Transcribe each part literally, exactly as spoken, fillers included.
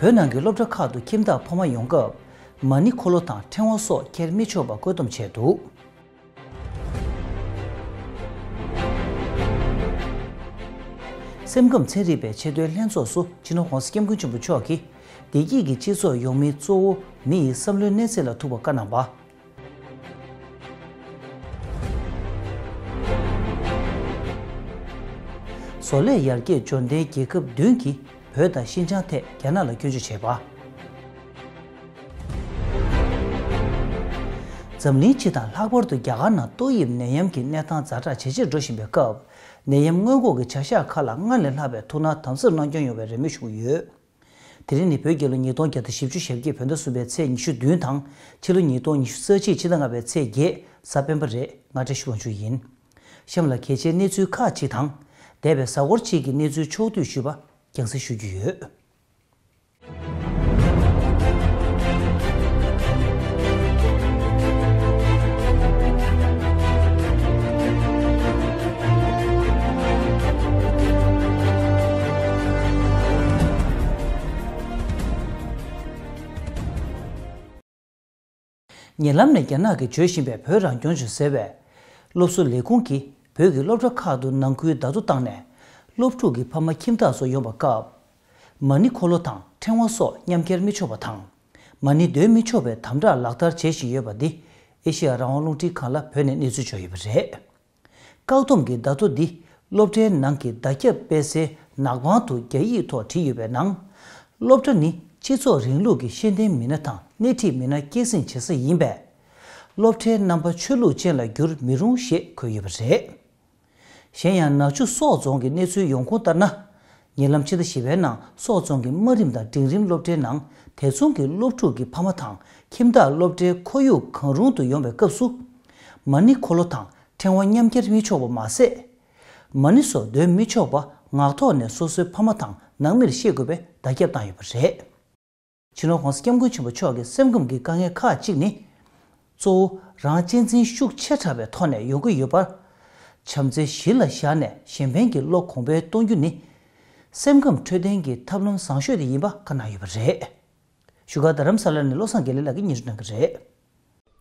བོད་ནང་གི་སློབ་གྲྭ་ཁག་ཏུ་ཁྱིམ་བདག་ཕ་མ་ཡོང་སྐབས། མ་ཎི་འཁོར་ལོ་དང་ཕྲེང་བ་སོགས་འཁྱེར་མི་ཆོག་པ་བཀོད་འདོམས་བྱས་འདུག་སེམས་ཁམས་ཚན་རིག་པའི་ཆེས་མཐོའི་ལྷན་ཚོགས་སུ་སྤྱི་ནོར་༸གོང་ས་༸སྐྱབས་མགོན་ཆེན་པོ་མཆོག་གིས། བདེ་སྐྱིད་ཀྱི་སྤྱི་ཚོགས་ཡོང་མིན་གཙོ་བོ་མི་ཡི་བསམ་བློའི་གནས་ཚད་ལ་ཐུག་པ་བཀའ་གནང་བ། བཟོ་ལས་ཡར་རྒྱས་འབྱོར་ལྡན་རྒྱལ་ཁབ་བདུན་གྱིས་བོད་དང་ཤིན་ཅང་ཐད་རྒྱ་ནག་ལ་སྐྱོན་བརྗོད་བྱས་པ། འཛམ་གླིང་སྤྱི་དང་ལྷག་པར་དུ་རྒྱ་གར་ནང་ཏོག་དབྱིབས་ནད་ཡམས་ཀྱི་གནས་སྟངས་ཛ་དྲག་ཇེ་ཆེར་འགྲོ་བཞིན་པའི་སྐབས། ནད་ཡམས་སྔོན་འགོག་གི་བྱ་གཞག་ཁག་ལ་སྔར་ལས་ལྷག་པའི་ཐུགས་སྣང་དམ་ཟབ་གནང་སྐྱོང་ཡོང་བའི་རེ་སྨོན་ཞུ་གི་ཡོད། དེ་རིང་ནི་བོད་རྒྱལ་ལོ་ཉིས་སྟོང་བརྒྱ་དང་བཞི་བཅུ་ཞེ་བརྒྱད་བོད་ཟླ་གསུམ་པའི་ཚེས་ཉི་ཤུ་བདུན་དང་ཕྱི་ལོ་ཉིས་སྟོང་ཉི་ཤུ་རྩ་གཅིག་ཕྱི་ཟླ་ལྔ་པའི་ཚེས་བརྒྱད་གཟའ་སྤེན་པ་རེད། ང་བཀྲ་ཤིས་དབང་ཕྱུག་ཡིན། གཤམ་ལ་གལ་ཆེའི་གནས་ཚུལ་ཁག་ཅིག་དང་། འདས་པའི་གཟའ་འཁོར་གཅིག་གི་གནས་ཚུལ་ཕྱོགས་བསྡུས་ཞུས་པ་རྒྱང་སྲིང་ཞུ་རྒྱུ་ཡོད། ཉེ་ལམ་ནས་རྒྱ་ནག་གིས་བྱོས་བཞིན་པའི་བོད་རང་སྐྱོང་ལྗོངས་ཟེར་བའི་སློབ་གསོ་ལས་ཁུངས་ཀྱིས་བོད་ཀྱི་སློབ་གྲྭ་ཁག་ཏུ་ནང་ཁུལ་བརྡ་ཐོ་བཏང་ནས། སློབ་ཕྲུག་གི་ཕ་མ་ཁྱིམ་བདག་སོགས་ཡོང་པའི་སྐབས། མ་ཎི་འཁོར་ལོ་དང་ཕྲེང་བ་སོགས་མཉམ་འཁྱེར་མི་ཆོག་པ་དང་། མ་ཎི་འདོན་མི་ཆོག་པའི་དམ་དྲག་ལག་བསྟར་བྱེད་བཞིན་ཡོད་པ་འདི། ཨེ་ཤེ་ཡ་རང་དབང་རླུང་འཕྲིན་ཁང་ལ་བོད་ནས་གནས་ཚུལ་འབྱོར་ཡོད་པ་རེད། བཀག་སྡོམ་གྱི་བརྡ་ཐོ་འདི་སློབ་གྲྭའི་ནང་གི་བརྡ་ཁྱབ་སྤེལ་སའི་ནག་པང་དུ་རྒྱ་ཡིག་ཐོག་བྲིས་ཡོད་པའི་ནང་། སློབ་གྲྭ་ནི་སྤྱི་ཚོགས་རིང་ལུགས་ཀྱི་ཤེས་ལྡན་མི་སྣ་དང་སྣེ་ཁྲིད་མི་སྣ་སྐྱེད་སྲིང་བྱེད་ས་ཡིན་པས། སློབ་གྲྭའི་རྣམ་པ་ཆོས་ལུགས་ཅན་ལ་བསྒྱུར་མི་རུང་ཞེས་འཁོད་ཡོད་པ་རེད། གཞན་ཡང་ནག་ཆུ་སོག་རྫོང་གི་གནས་ཚུལ་ཡོང་ཁུངས་ལྟར་ན། ཉེ་ལམ་ཕྱི་ཟླ་བཞི་པའི་ནང་སོག་རྫོང་གི་དམའ་རིམ་དང་འབྲིང་རིམ་སློབ་གྲྭའི་ནང་དེ་མཚུངས་ཀྱི་སློབ་ཕྲུག་གི་ཕ་མ་དང་ཁྱིམ་བདག་སློབ་གྲྭའི་ཁོར་ཡུག་གང་རུང་དུ་ཡོང་བའི་སྐབས་སུ། མ་ཎི་འཁོར་ལོ་དང་ཕྲེང་བ་མཉམ་འཁྱེར་མི་ཆོག་པ་མ་ཟད། མ་ཎི་སོགས་འདོན་མི་ཆོག་པ་ངག་ཐོག་ནས་སོ་སོའི་ཕ་མ་དང་ནང་མིར་བཤད་དགོས་པའི་བརྡ་ཁྱབ་བཏང་ཡོད་པ་རེད། སྤྱི་ནོར་༸གོང་ས་༸སྐྱབས་མགོན་ཆེན་པོ་མཆོག་གིས་སེམས་ཁམས་ཀྱི་དཀའ་ངལ་ཁག་ཅིག་ནི། གཙོ་བོ་རང་གཅེས་འཛིན་ཤུགས་ཆེ་དྲགས་པའི་ཐོག་ནས་ཡོང་གི་ཡོད་པར། བྱམས་བརྩེ་གཞི་ལ་བཞག་ནས་གཞན་ཕན་གྱི་བློ་གོང་འཕེལ་གཏོང་རྒྱུ་ནི། སེམས་ཁམས་འཕྲོད་བསྟེན་གྱི་ཐབས་ལམ་བཟང་ཤོས་དེ་ཡིན་པ་བཀའ་གནང་ཡོད་པ་རེད། བཞུགས་སྒར་རྡ་རམ་ས་ལ་ནས་བློ་བཟང་དགེ་ལེགས་ལགས་ཀྱིས་སྙན་ཞུ་གནང་གི་རེད།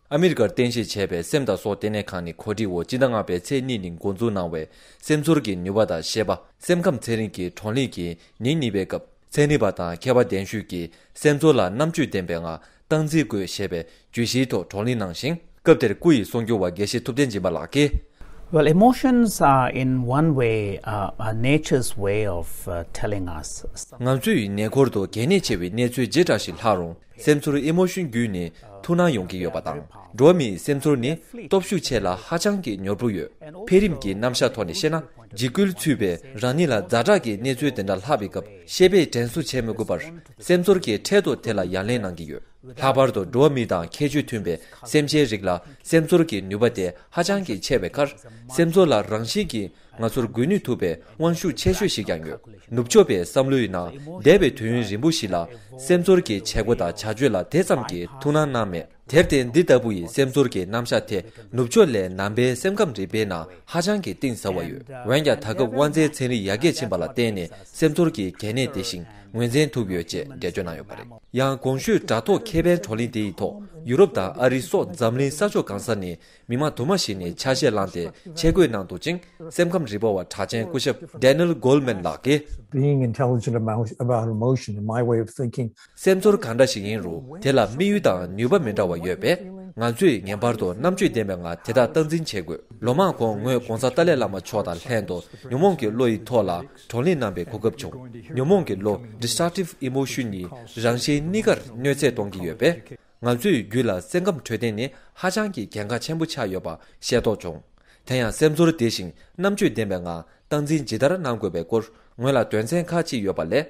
ཨ་མི་རི་ཀར་རྟེན་གཞི་བྱས་པའི་སེམས་དང་སྲོག་ལྟེ་གནས་ཁང་ནི་གོ་སྒྲིག་འོག་སྤྱི་ཟླ་ལྔ་པའི་ཚེས་གཉིས་ཉིན་འགོ་འཛུགས་གནང་བའི་སེམས་ཚོར་གྱི་ནུས་པ་དང་ཤེས་པ། སེམས་ཁམས་ཚན་རིག་གི་བགྲོ་གླེང་གི་ཉིན་གཉིས་པའི་སྐབས། ཚན་རིག་པ་དང་མཁས་པ་གདན་ཞུས་ཀྱིས་སེམས་ཚོར་ལ་རྣམ་དཔྱོད་ལྡན་པའི་ངང་སྟངས་འཛིན་དགོས་ཞེས་པའི་བརྗོད་གཞིའི་ཐོག་བགྲོ་གླེང་གནང་ཞིང་། སྐབས་དེར་སྐུ་ཡི་གསུང་སྒྱུར་བ་དགེ་བཤེས་ཐུབ་བསྟན་སྦྱིན་པ་ལགས་ཀྱིས། Well, emotions are in one way uh, uh, nature's way of uh, telling us. སེམས་ཚོར་ཡིན་ནས་ཁོར་དུ་གལ་གནད་ཆེ་བའི་གནས་ཚུལ་ཇི་འདྲ་ཞིག་ལྷག་རུང་། སེམས་ཚོར་ཨི་མོ་ཤོན་བརྒྱུད་ནས་ཐུགས་སྣང་ཡོང་གི་ཡོད་པ་དང་། འགྲོ་བ་མིའི་སེམས་ཚོར་ནི་སྟོབས་ཤུགས་ཆེ་ལ་ཧ་ཅང་གི་མྱུར་པོ་ཡོད། འཕེལ་རིམ་གྱི་རྣམ་གཞག་ཐོག་ནས་བཤད་ན། འཇིགས་སྐུལ་ཚུད་པའི་རང་ཉིད་ལ་ཛ་དྲག་གི་གནས་ཚུལ་དེ་འདྲ་ལྷག་པའི་སྐབས་ཤེས་པས་དྲན་གསོ་བྱེད་མི་དགོས་པར། སེམས་ཚོར་གྱིས་འཕྲལ་དུ་དེ་ལ་ཡ་ལན་གནང་གི་ཡོད། ལྷག་པར་དུ་འགྲོ་བ་མི་དང་ཁྱད་ཆོས་མཐུན་པའི་སེམས་ཅན་རིགས་ལ་སེམས་ཚོར་གྱི་ནུས་པ་དེ་ཧ་ཅང་གི་ཆེ་བའི་ཁར། སེམས་ཚོར་ལ་རང་བཞིན་གྱིས་ང་ཚོར་འགོས་ནུས་ཐུབ་པའི་དབང་ཤུགས་ཆེ་ཤོས་ཤིག་ཀྱང་ཡོད། ནུབ་ཕྱོགས་པའི་བསམ་བློ་ཡིན་ན། འདས་པའི་དུས་ཡུན་རིང་པོ་ཞིག་ལ་སེམས་ཚོར་གྱི་བྱེད་སྒོ་དང་བྱ་སྤྱོད་ལ་དེ་ཙམ་གྱི་ཐུགས་སྣང་གནང་མེད། དེར་བརྟེན་འདི་ལྟ་བུ་ཡི་སེམས་ཚོར་གྱི་རྣམ་གཞག་དེ་ནུབ་ཕྱོགས་ལས་ནང་པའི་སེམས་ཁམས་རིག་པའི་ནང་ཧ་ཅང་གི་གཏིང་ཟབ་པ་ཡོད། འོན་ཀྱང་ད་སྐབས་དབང་རྩའི་ཚན་རིག་ཡར་རྒྱས་ཕྱིན་པ་ལ་བརྟེན་ནས་སེམས་ཚོར་གྱི་གལ་གནད་དེ་བཞིན་ངོས་འཛིན་ཐུབ་ཡོད་ཅེས་འགྲེལ་བརྗོད་གནང་ཡོད་པ་རེད། ཡང་གོང་ཞུས་དྲ་ཐོག་ཁེ་ཕན་བགྲོ་གླེང་དེ་ཡི་ཐོག་ཡུ་རོབ་དང་ཨ་རི་སོགས་འཛམ་གླིང་ས་ཕྱོགས་གང་ས་ནས་མི་མང་དུ་མ་ཞིག་ནས་ཆ་ཤས་བླངས་ཏེ་ཆེད་བསྐོས་གནང་འདུག་ཅིང་། སེམས་ཁམས་རིག་པ་བ་གྲགས་ཅན་སྐུ་ཞབས་Daniel Goleman ལགས་ཀྱིས། Being intelligent about, about emotion, in my way of thinking, སེམས་ཚོར་གང་འདྲ་ཞིག་ཡིན་རུང་དེ་ལ་དམིགས་ཡུལ་དང་ནུས་པ་མི་འདྲ་བ་ཡོད་པས། ང་ཚོས་ངེས་པར་དུ་རྣམ་དཔྱོད་ལྡན་པའི་ངང་དེ་དག་སྟངས་འཛིན་བྱེད་དགོས། ལོ་མང་གོང་ངོས་༸གོང་ས་ཏཱ་ལའི་བླ་མ་མཆོག་དང་ལྷན་དུ་ཉོན་མོངས་ཀྱི་བློ་ཡི་ཐོག་ལ་བགྲོ་གླེང་གནང་པའི་གོ་སྐབས་བྱུང་། ཉོན་མོངས་ཀྱི་བློ་Destructive Emotion ཡི་རང་བཞིན་གཉིས་ཀར་གནོད་འཚེ་གཏོང་གི་ཡོད་པས། ང་ཚོས་རྒྱུད་ལ་སེམས་ཁམས་འཕྲོད་བསྟེན་ནི་ཧ་ཅང་གི་གལ་འགངས་ཆེན་པོ་ཆགས་ཡོད་པ་ཤེས་རྟོགས་བྱུང་། དེ་ཡང་སེམས་ཚོར་བདེ་ཞིང་རྣམ་དཔྱོད་ལྡན་པའི་ངང་སྟངས་འཛིན་ཇི་ལྟར་གནང་དགོས་པའི་སྐོར་ངོས་ལ་དོན་ཚན་ཁག་ཅིག་ཡོད་པ་ལས།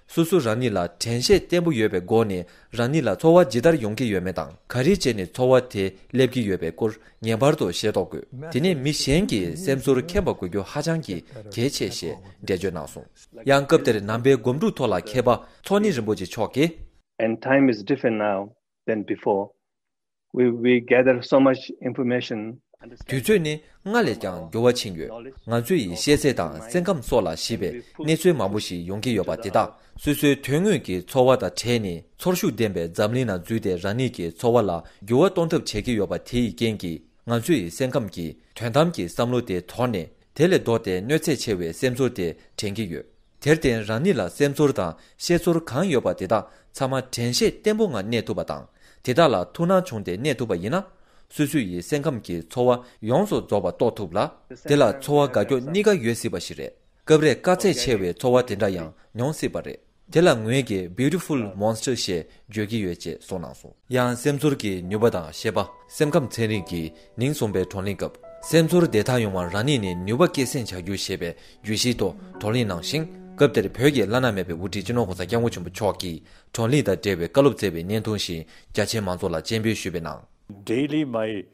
སོ་སོ་རང་ཉིད་ལ་དྲན་ཤེས་བརྟན་པོ་ཡོད་པའི་སྒོ་ནས་རང་ཉིད་ལ་ཚོར་བ་ཇི་ལྟར་ཡོང་གི་ཡོད་མེད་དང་ག་རེ་བྱས་ནས་ཚོར་བ་དེ་སླེབས་ཀྱི་ཡོད་པའི་སྐོར་ངེས་པར་དུ་ཤེས་རྟོགས་དགོས། དེ་ནས་མི་གཞན་གྱི་སེམས་ཚོར་མཁྱེན་པ་དགོས་རྒྱུ་ཧ་ཅང་གི་གལ་ཆེ་ཞེས་འགྲེལ་བརྗོད་གནང་སོང་། ཡང་སྐབས་དེར་ནང་པའི་སྒོམ་སྒྲུབ་ཐོག་ལ་མཁས་པ་ཚོགས་གཉིས་རིན་པོ་ཆེ་མཆོག་གིས། And time is different now than before. We, we gather so much information. དུས་ཚོད་ནི་སྔར་ལས་ཀྱང་འགྱུར་བ་ཕྱིན་ཡོད། ང་ཚོ་ཡི་ཤེས་ཚད་དང་སེམས་ཁམས་སོགས་ལ་གཞིགས་པའི་གནས་ཚུལ་མང་པོ་ཞིག་ཡོང་གི་ཡོད་པ་དེ་དག་སོ་སོའི་དོན་དངོས་ཀྱི་ཚོར་བ་དང་བྲལ་ནས་ཚོར་ཤུགས་ལྡན་པའི་འཛམ་གླིང་ནང་འཛུལ་ཏེ་རང་ཉིད་ཀྱི་ཚོར་བ་ལ་འགྱུར་བ་གཏོང་ཐབས་བྱེད་ཀྱི་ཡོད་པ་དེ་ཡི་རྐྱེན་གྱིས་ང་ཚོ་ཡི་སེམས་ཁམས་ཀྱི་དོན་དམ་གྱི་བསམ་བློ་དེ་དོར་ནས་དེ་ལས་ལྡོག་སྟེ་གནོད་འཚེ་ཆེ་བའི་སེམས་ཚོར་དེ་དྲན་གྱི་ཡོད། དེར་བརྟེན་རང་ཉིད་ལ་སེམས་ཚོར་དང་ཤེས་ཚོར་གང་ཡོད་པ་དེ་དག་ཚང་མ་དྲན་ཤེས་བརྟན་པོ་ངང་གནས་ཐུབ་པ་དང་། དེ་དག་ལ་ཐུགས་སྣང་བྱུང་སྟེ་གནས་ཐུབ་པ་ཡིན་ན། སོ་སོ་ཡི་སེམས་ཁམས་ཀྱི་ཚོར་བ་ཡོངས་སུ་རྫོགས་པ་རྟོགས་ཐུབ་ལ། དེ་ལ་ཚོར་བ་དགའ་སྐྱོ་གཉིས་ཀ་ཡོད་སྲིད་པ་ཞིག་རེད། སྐབས་རེ་དཀའ་ཚེགས་ཆེ་བའི་ཚོར་བ་དེ་འདྲ་ཡང་མྱོང་སྲིད་པ་རེད། དེ་ལ་ངོས་ཀྱིས་Beautiful Monster ཞེས་བརྗོད་ཀྱི་ཡོད་ཅེས་གསུངས་གནང་སོང་། ཡང་སེམས་ཚོར་གྱི་ནུས་པ་དང་ཤེས་པ། སེམས་ཁམས་ཚན་རིག་གིས་ཉིན་གསུམ་པའི་བགྲོ་གླེང་སྐབས། སེམས་ཚོར་བདེ་ཐང་ཡོང་བར་རང་ཉིད་ནས་ནུས་པ་སྐྱེད་སྲིང་བྱ་རྒྱུ་ཞེས་པའི་བརྗོད་གཞིའི་ཐོག་བགྲོ་གླེང་གནང་ཞིང་། སྐབས་དེར་བོད་ཀྱི་བླ་ན་མེད་པའི་དབུ་ཁྲིད་སྤྱི་ནོར་༧གོང་ས་༧སྐྱབས་མགོན་ཆེན་པོ་མཆོག་གིས་བགྲོ་གླེང་དང་འབྲེལ་བའི་བཀའ་སློབ་སྩལ་བའི་བརྙན་ཐུང་ཞིག་རྒྱ་ཆེའི་མང་ཚོགས་ལ་སྤྱན་འབུལ་ཞུས་པའི་ནང་། Daily my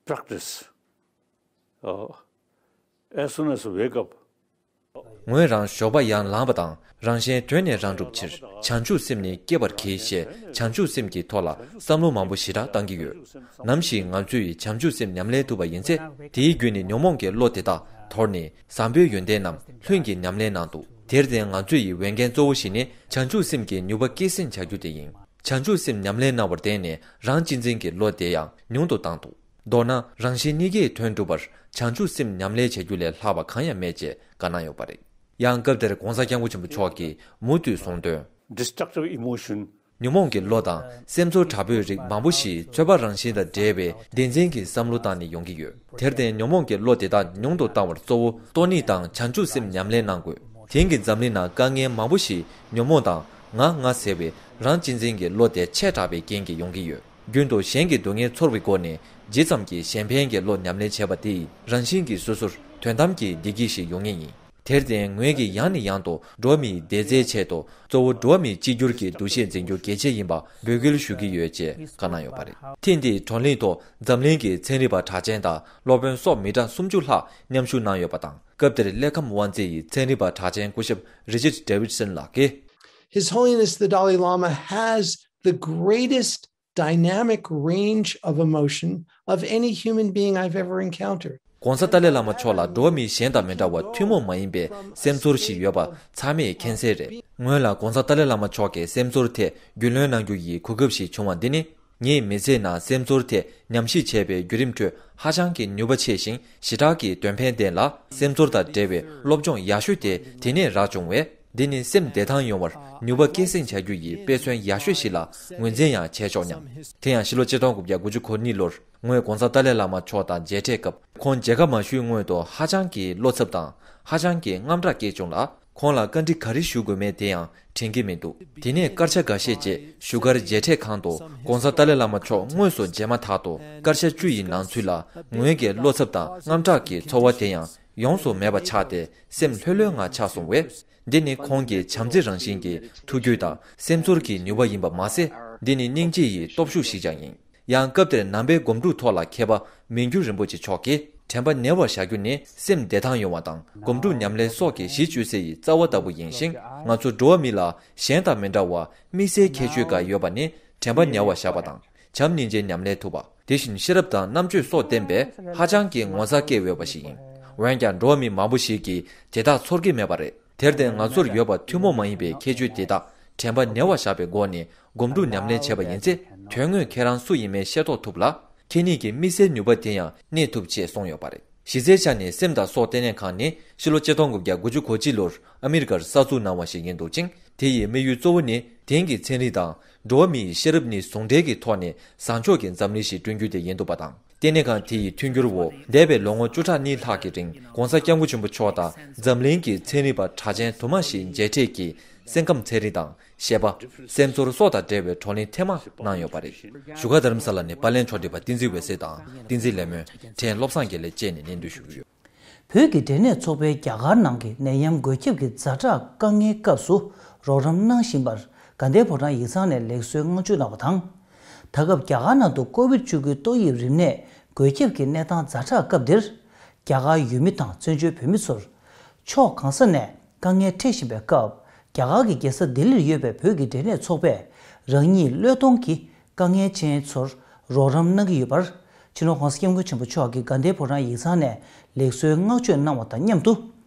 practice. Uh, as soon as I wake up, ངོས་རང་ཞོགས་པ་ཡར་ལངས་པ་དང་རང་གཞན་དོན་ནི་རང་སྒྲུབ་ཕྱིར་བྱང་ཆུབ་སེམས་ནི་བསྐྱེད་པར་གྱིས་ཞེས་བྱང་ཆུབ་སེམས་ཀྱི་ཐོག་ལ་བསམ་བློ་མང་པོ་ཞེ་དྲག་བཏང་གི་ཡོད། ནམ་ཞིག་ང་ཚོས་བྱང་ཆུབ་སེམས་ཉམས་ལེན་ཐུབ་པ་ཡིན་ཚེ། དེའི་བརྒྱུད་ནས་ཉོན་མོངས་ཀྱི་བློ་དེ་དག་དོར་ནས་བཟང་པོའི་ཡོན་ཏན་རྣམས་ལྷུན་གྱིས་ཉམས་ལེན་གནང་འདུག་དེར་བརྟེན་ང་ཚོ་ཡི་འོས་འགན་གཙོ་བོ་ཞིག་ནི་བྱང་ཆུབ་སེམས་ཀྱི་ནུས་པ་སྐྱེད་སྲིང་བྱ་རྒྱུ་དེ་ཡིན། བྱང་ཆུབ་སེམས་ཉམས་ལེན་གནང་བར་བརྟེན་ནས་རང་གཅེས་འཛིན་གྱི་བློ་དེ་ཡང་ཉུང་དུ་བཏང་འདུག་མདོར་ན་རང་གཞན་གཉིས་ཀའི་དོན་སྒྲུབ་པར་བྱང་ཆུབ་སེམས་ཉམས་ལེན་བྱ་རྒྱུ་ལས་ལྷག་པ་གང་ཡང་མེད་ཅེས་བཀའ་གནང་ཡོད་པ་རེད། ཡང་སྐབས་དེར་༧གོང་ས་༧སྐྱབས་མགོན་ཆེན་པོ་མཆོག་གིས་མུ་མཐུད་གསུངས་དོན། Destructive emotion. ཉོན་མོངས་ཀྱི་བློ་དང་སེམས་ཚོར་དྲག་པོའི་རིགས་མང་པོ་ཞིག་ཚོད་དཔག་རང་བཞིན་དང་འབྲེལ་བའི་བདེན་འཛིན་གྱི་བསམ་བློ་བཏང་ནས་ཡོང་གི་ཡོད། དེར་བརྟེན་ཉོན་མོངས་ཀྱི་བློ་དེ་དག་ཉུང་དུ་བཏང་བར་གཙོ་བོ་སྟོང་ཉིད་དང་བྱང་ཆུབ་སེམས་ཉམས་ལེན་གནང་དགོས། དེང་གི་འཛམ་གླིང་ནང་དཀའ་ངལ་མང་པོ་ཞིག་ཉོན་མོངས་དང་ང་ང་ཟེར་བའི་རང་གཅེས་འཛིན་གྱི་བློ་དེ་ཆེ་དྲགས་པའི་རྐྱེན་གྱིས་ཡོང་གི་ཡོད། རྒྱུན་དུ་གཞན་གྱི་སྡུག་བསྔལ་ཚོར་བའི་སྒོ་ནས་ཇི་ཙམ་གྱིས་གཞན་ཕན་གྱི་བློ་ཉམས་ལེན་བྱས་པ་དེས་རང་བཞིན་གྱིས་སོ་སོར་དོན་དམ་གྱི་བདེ་སྐྱིད་ཞིག་ཡོང་ངེས་ཡིན། དེར་བརྟེན་ངོས་ཀྱིས་ཡང་ནས་ཡང་དུ་འགྲོ་བ་མིའི་བདེ་རྩའི་ཆེད་དུ་གཙོ་བོ་འགྲོ་བ་མིའི་གཅིག་གྱུར་གྱི་འདུ་ཤེས་འཛིན་རྒྱུ་གལ་ཆེ་ཡིན་པ་འབོད་སྐུལ་ཞུ་གི་ཡོད་ཅེས་བཀའ་གནང་ཡོད་པ་རེད། ཐེངས་འདིའི་བགྲོ་གླེང་ཐོག་འཛམ་གླིང་གི་ཚན་རིག་པ་གྲགས་ཅན་དང་སློབ་དཔོན་སོགས་མི་གྲངས་སུམ་ཅུ་ལྷག་མཉམ་ཞུགས་གནང་ཡོད་པ་དང་། སྐབས་དེར་ཀླད་ཁམས་དབང་རྩའི་ཚན་རིག་པ་གྲགས་ཅན་སྐུ་ཞབས་Richard Davidson ལགས་ཀྱིས། His Holiness the Dalai Lama has the greatest dynamic range of emotion of any human being I've ever encountered. ༸གོང་ས་ཏཱ་ལའི་བླ་མ་མཆོག་ལ་འགྲོ་བ་མི་གཞན་དང་མི་འདྲ་བར་ཐུན་མོང་མ་ཡིན་པའི་སེམས་ཚོར་ཞིག་ཡོད་པ་ཚང་མས་མཁྱེན་གསལ་རེད། སྔོན་ལ་༸གོང་ས་ཏཱ་ལའི་བླ་མ་མཆོག་གི་སེམས་ཚོར་ཐད་རྒྱུས་ལོན་གནང་རྒྱུ་ཡི་གོ་སྐབས་ཤིག་བྱུང་བ་འདི་ནི། ངའི་མི་ཚེའི་ནང་སེམས་ཚོར་ཐད་ཉམས་ཞིབ་བྱས་པའི་བརྒྱུད་རིམ་ཁྲོད་ཧ་ཅང་གི་ནུས་པ་ཆེ་ཞིང་ཞེ་དྲག་གི་དོན་ཕན་ལྡན་ལ། སེམས་ཚོར་དང་འབྲེལ་བའི་སློབ་སྦྱོང་ཡག་ཤོས་དེ་དེ་ནས་རག་བྱུང་བས། འདི་ནི་སེམས་བདེ་ཐང་ཡོང་བར་ནུས་པ་སྐྱེད་སྲིང་བྱ་རྒྱུ་ཡི་དཔེ་མཚོན་ཡག་ཤོས་ཤིག་ལ་ངོས་འཛིན་ཡང་བྱས་ཆོག་སྙམ། དེ་ཡང་ཕྱི་ལོ་ཆིག་སྟོང་དགུ་བརྒྱ་དགུ་བཅུ་གོ་གཉིས་ལོར་ངོས་༸གོང་ས་ཏཱ་ལའི་བླ་མ་མཆོག་དང་མཇལ་འཕྲད་སྐབས། ཁོང་མཇལ་ཁ་མ་ཞུས་སྔོན་དུ་ཧ་ཅང་གི་བློ་འཚབ་དང་ཧ་ཅང་གི་དངངས་སྐྲག་སྐྱེས་བྱུང་ལ། ཁོང་ལ་བཀའ་འདྲི་ག་རེ་ཞུ་དགོས་མེད་དེ་ཡང་དྲན་གྱི་མི་འདུག་དེ་ནས་སྐར་ཆ་འགའ་ཤས་རྗེས་བཞུགས་སྒར་མཇལ་འཕྲད་ཁང་དུ་༸གོང་ས་ཏཱ་ལའི་བླ་མ་མཆོག་དངོས་སུ་མཇལ་མ་ཐག་ཏུ་སྐར་ཆ་བཅུ་ཡི་ནང་ཚུད་ལ་ངོས་ཀྱི་བློ་འཚབ་དང་དངངས་སྐྲག་གི་ཚོར་བ་དེ་ཡང་ཡོངས་སུ་མེད་པ་ཆགས་ཏེ་སེམས་ལྷོད་ལྷོད་ངང་ཆགས་སོང་བས། འདི་ནི་ཁོང་གི་བྱམས་བརྩེ་རང་བཞིན་གྱི་ཐུགས་རྒྱུད་དང་སེམས་ཚོར་གྱི་ནུས་པ་ཡིན་པ་མ་ཟད། འདི་ནི་སྙིང་རྗེ་ཡི་སྟོབས་ཤུགས་ཤིག་ཀྱང་ཡིན། ཡང་སྐབས་དེར་ནང་པའི་སྒོམ་སྒྲུབ་ཐོག་ལ་མཁས་པ་མི་འགྱུར་རིན་པོ་ཆེ་མཆོག་གིས། དྲན་པ་ཉེ་བར་བཞག་རྒྱུ་ནི་སེམས་བདེ་ཐང་ཡོང་བ་དང་སྒོམ་སྒྲུབ་ཉམས་ལེན་སོགས་ཀྱི་གཞི་བཅོལ་སའི་རྩ་བ་ལྟ་བུ་ཡིན་ཞིང་། ང་ཚོ་འགྲོ་བ་མི་ལ་གཞན་དང་མི་འདྲ་བར་དམིགས་བསལ་ཁྱད་ཆོས་འགའ་ཡོད་པ་ནི་དྲན་པ་ཉེ་བར་བཞག་པ་དང་བྱམས་སྙིང་རྗེ་ཉམས་ལེན་ཐུབ་པ། དེ་བཞིན་ཤེས་རབ་དང་རྣམ་དཔྱོད་སོགས་ལྡན་པས་ཧ་ཅང་གི་ངོ་མཚར་སྐྱེ་འོས་པ་ཞིག་ཡིན། འོན་ཀྱང་འགྲོ་བ་མི་མང་པོ་ཞིག་གིས་དེ་དག་ཚོར་གྱི་མེད་པ་རེད། དེར་བརྟེན་ང་ཚོར་ཡོད་པ་ཐུན་མོང་མ་ཡིན་པའི་ཁྱད་ཆོས་དེ་དག་དྲན་པ་ཉེ་བར་བཞག་པའི་སྒོ་ནས་སྒོམ་སྒྲུབ་ཉམས་ལེན་བྱས་པ་ཡིན་ཚེ། དོན་དངོས་ཁྱེད་རང་སུ་ཡིན་མིན་ཤེས་རྟོགས་ཐུབ་ལ། ཁྱེད་ཉིད་ཀྱི་དམིགས་བསལ་ནུས་པ་དེ་ཡང་གནས་ཐུབ་ཅེས་གསུངས་ཡོད་པ་རེད། གཞི་རྩའི་ཆ་ནས་སེམས་དང་སྲོག་ལྟེ་གནས་ཁང་ནི་ཕྱི་ལོ་ཆིག་སྟོང་དགུ་བརྒྱ་དགུ་བཅུ་གོ་གཅིག་ལོར་ཨ་མི་རི་ཀར་གསར་འཛུགས་གནང་བ་ཞིག་ཡིན་འདུག་ཅིང་། དེ་ཡི་དམིགས་ཡུལ་གཙོ་བོ་ནི་དེང་གི་ཚན་རིག་དང་འགྲོ་བ་མིའི་ཤེས་རབ་གཉིས་ཟུང་འབྲེལ་གྱི་ཐོག་ནས་བཟང་ཕྱོགས་ཀྱི་འཛམ་གླིང་ཞིག་བསྐྲུན་རྒྱུ་དེ་ཡིན་འདུག་པ་དང་། ལྟེ་གནས་ཁང་དེ་ཡི་མཐུན་འགྱུར་འོག་འདས་པའི་ལོ་ངོ་བཅུ་ཕྲག་གཉིས་ལྷག་གི་རིང་༸གོང་ས་༸སྐྱབས་མགོན་ཆེན་པོ་མཆོག་དང་འཛམ་གླིང་གི་ཚན་རིག་པ་གྲགས་ཅན་དུ་མ་ཞིག་མཇལ་འཕྲད་ཀྱིས་སེམས་ཁམས་ཚན་རིག་དང་། ཤེས་པ། སེམས་ཚོར་སོགས་དང་འབྲེལ་བའི་བགྲོ་གླེང་ཐེངས་མ་གནང་ཡོད་པ་རེད། བཞུགས་སྒར་རྡ་རམ་ས་ལ་ནས་པར་ལེན་ཕྱོགས་སྒྲིག་པ་བསྟན་འཛིན་འོད་ཟེར་དང་བསྟན་འཛིན་ལེགས་སྨོན། ཕྲན་བློ་བཟང་དགེ་ལེགས་བཅས་ནས་སྙན་སྒྲོན་ཞུ་གི་ཡོད། བོད་ཀྱི་འབྲས་ནད་ཚོགས་པས་རྒྱ་གར་ནང་གི་ནད་ཡམས་འགོས་ཁྱབ་ཀྱི་ཛ་དྲག་དཀའ་ངལ་སྐབས་སུ་རོགས་རམ་གནང་བཞིན་པར་དགའ་ལྡན་ཕོ་བྲང་ཡིག་ཚང་ནས་ལེགས་གསོལ་བསྔགས་བརྗོད་གནང་བ་དང་། ད་སྐབས་རྒྱ་གར་ནང་དུ་ཀོ་བིད་བཅུ་དགུའི་ཏོག་དབྱིབས་རིམས་ནད་འགོས་ཁྱབ་ཀྱི་གནས་སྟངས་ཛ་དྲག་སྐབས་འདིར། རྒྱ་གར་ཡུལ་མི་དང་བཙན་བྱོལ་བོད་མི་ཚོར། ཕྱོགས་གང་ས་ནས་དཀའ་ངལ་འཕྲད་བཞིན་པའི་སྐབས། རྒྱ་གར་གྱི་རྒྱལ་ས་ལྡི་ལིར་ཡོད་པའི་བོད་ཀྱི་འབྲས་ནད་ཚོགས་པས་རང་ཉིད་བློས་གཏོང་གིས་དཀའ་ངལ་ཅན་ཚོར་རོགས་རམ་གནང་གི་ཡོད་པར། སྤྱི་ནོར་༧གོང་ས་༧སྐྱབས་མགོན་ཆེན་པོ་མཆོག་གིས་དགའ་ལྡན་ཕོ་བྲང་ཡིག་ཚང་ནས་ལེགས་གསོལ་བསྔགས་བརྗོད་གནང་བ་དང་མཉམ་དུ།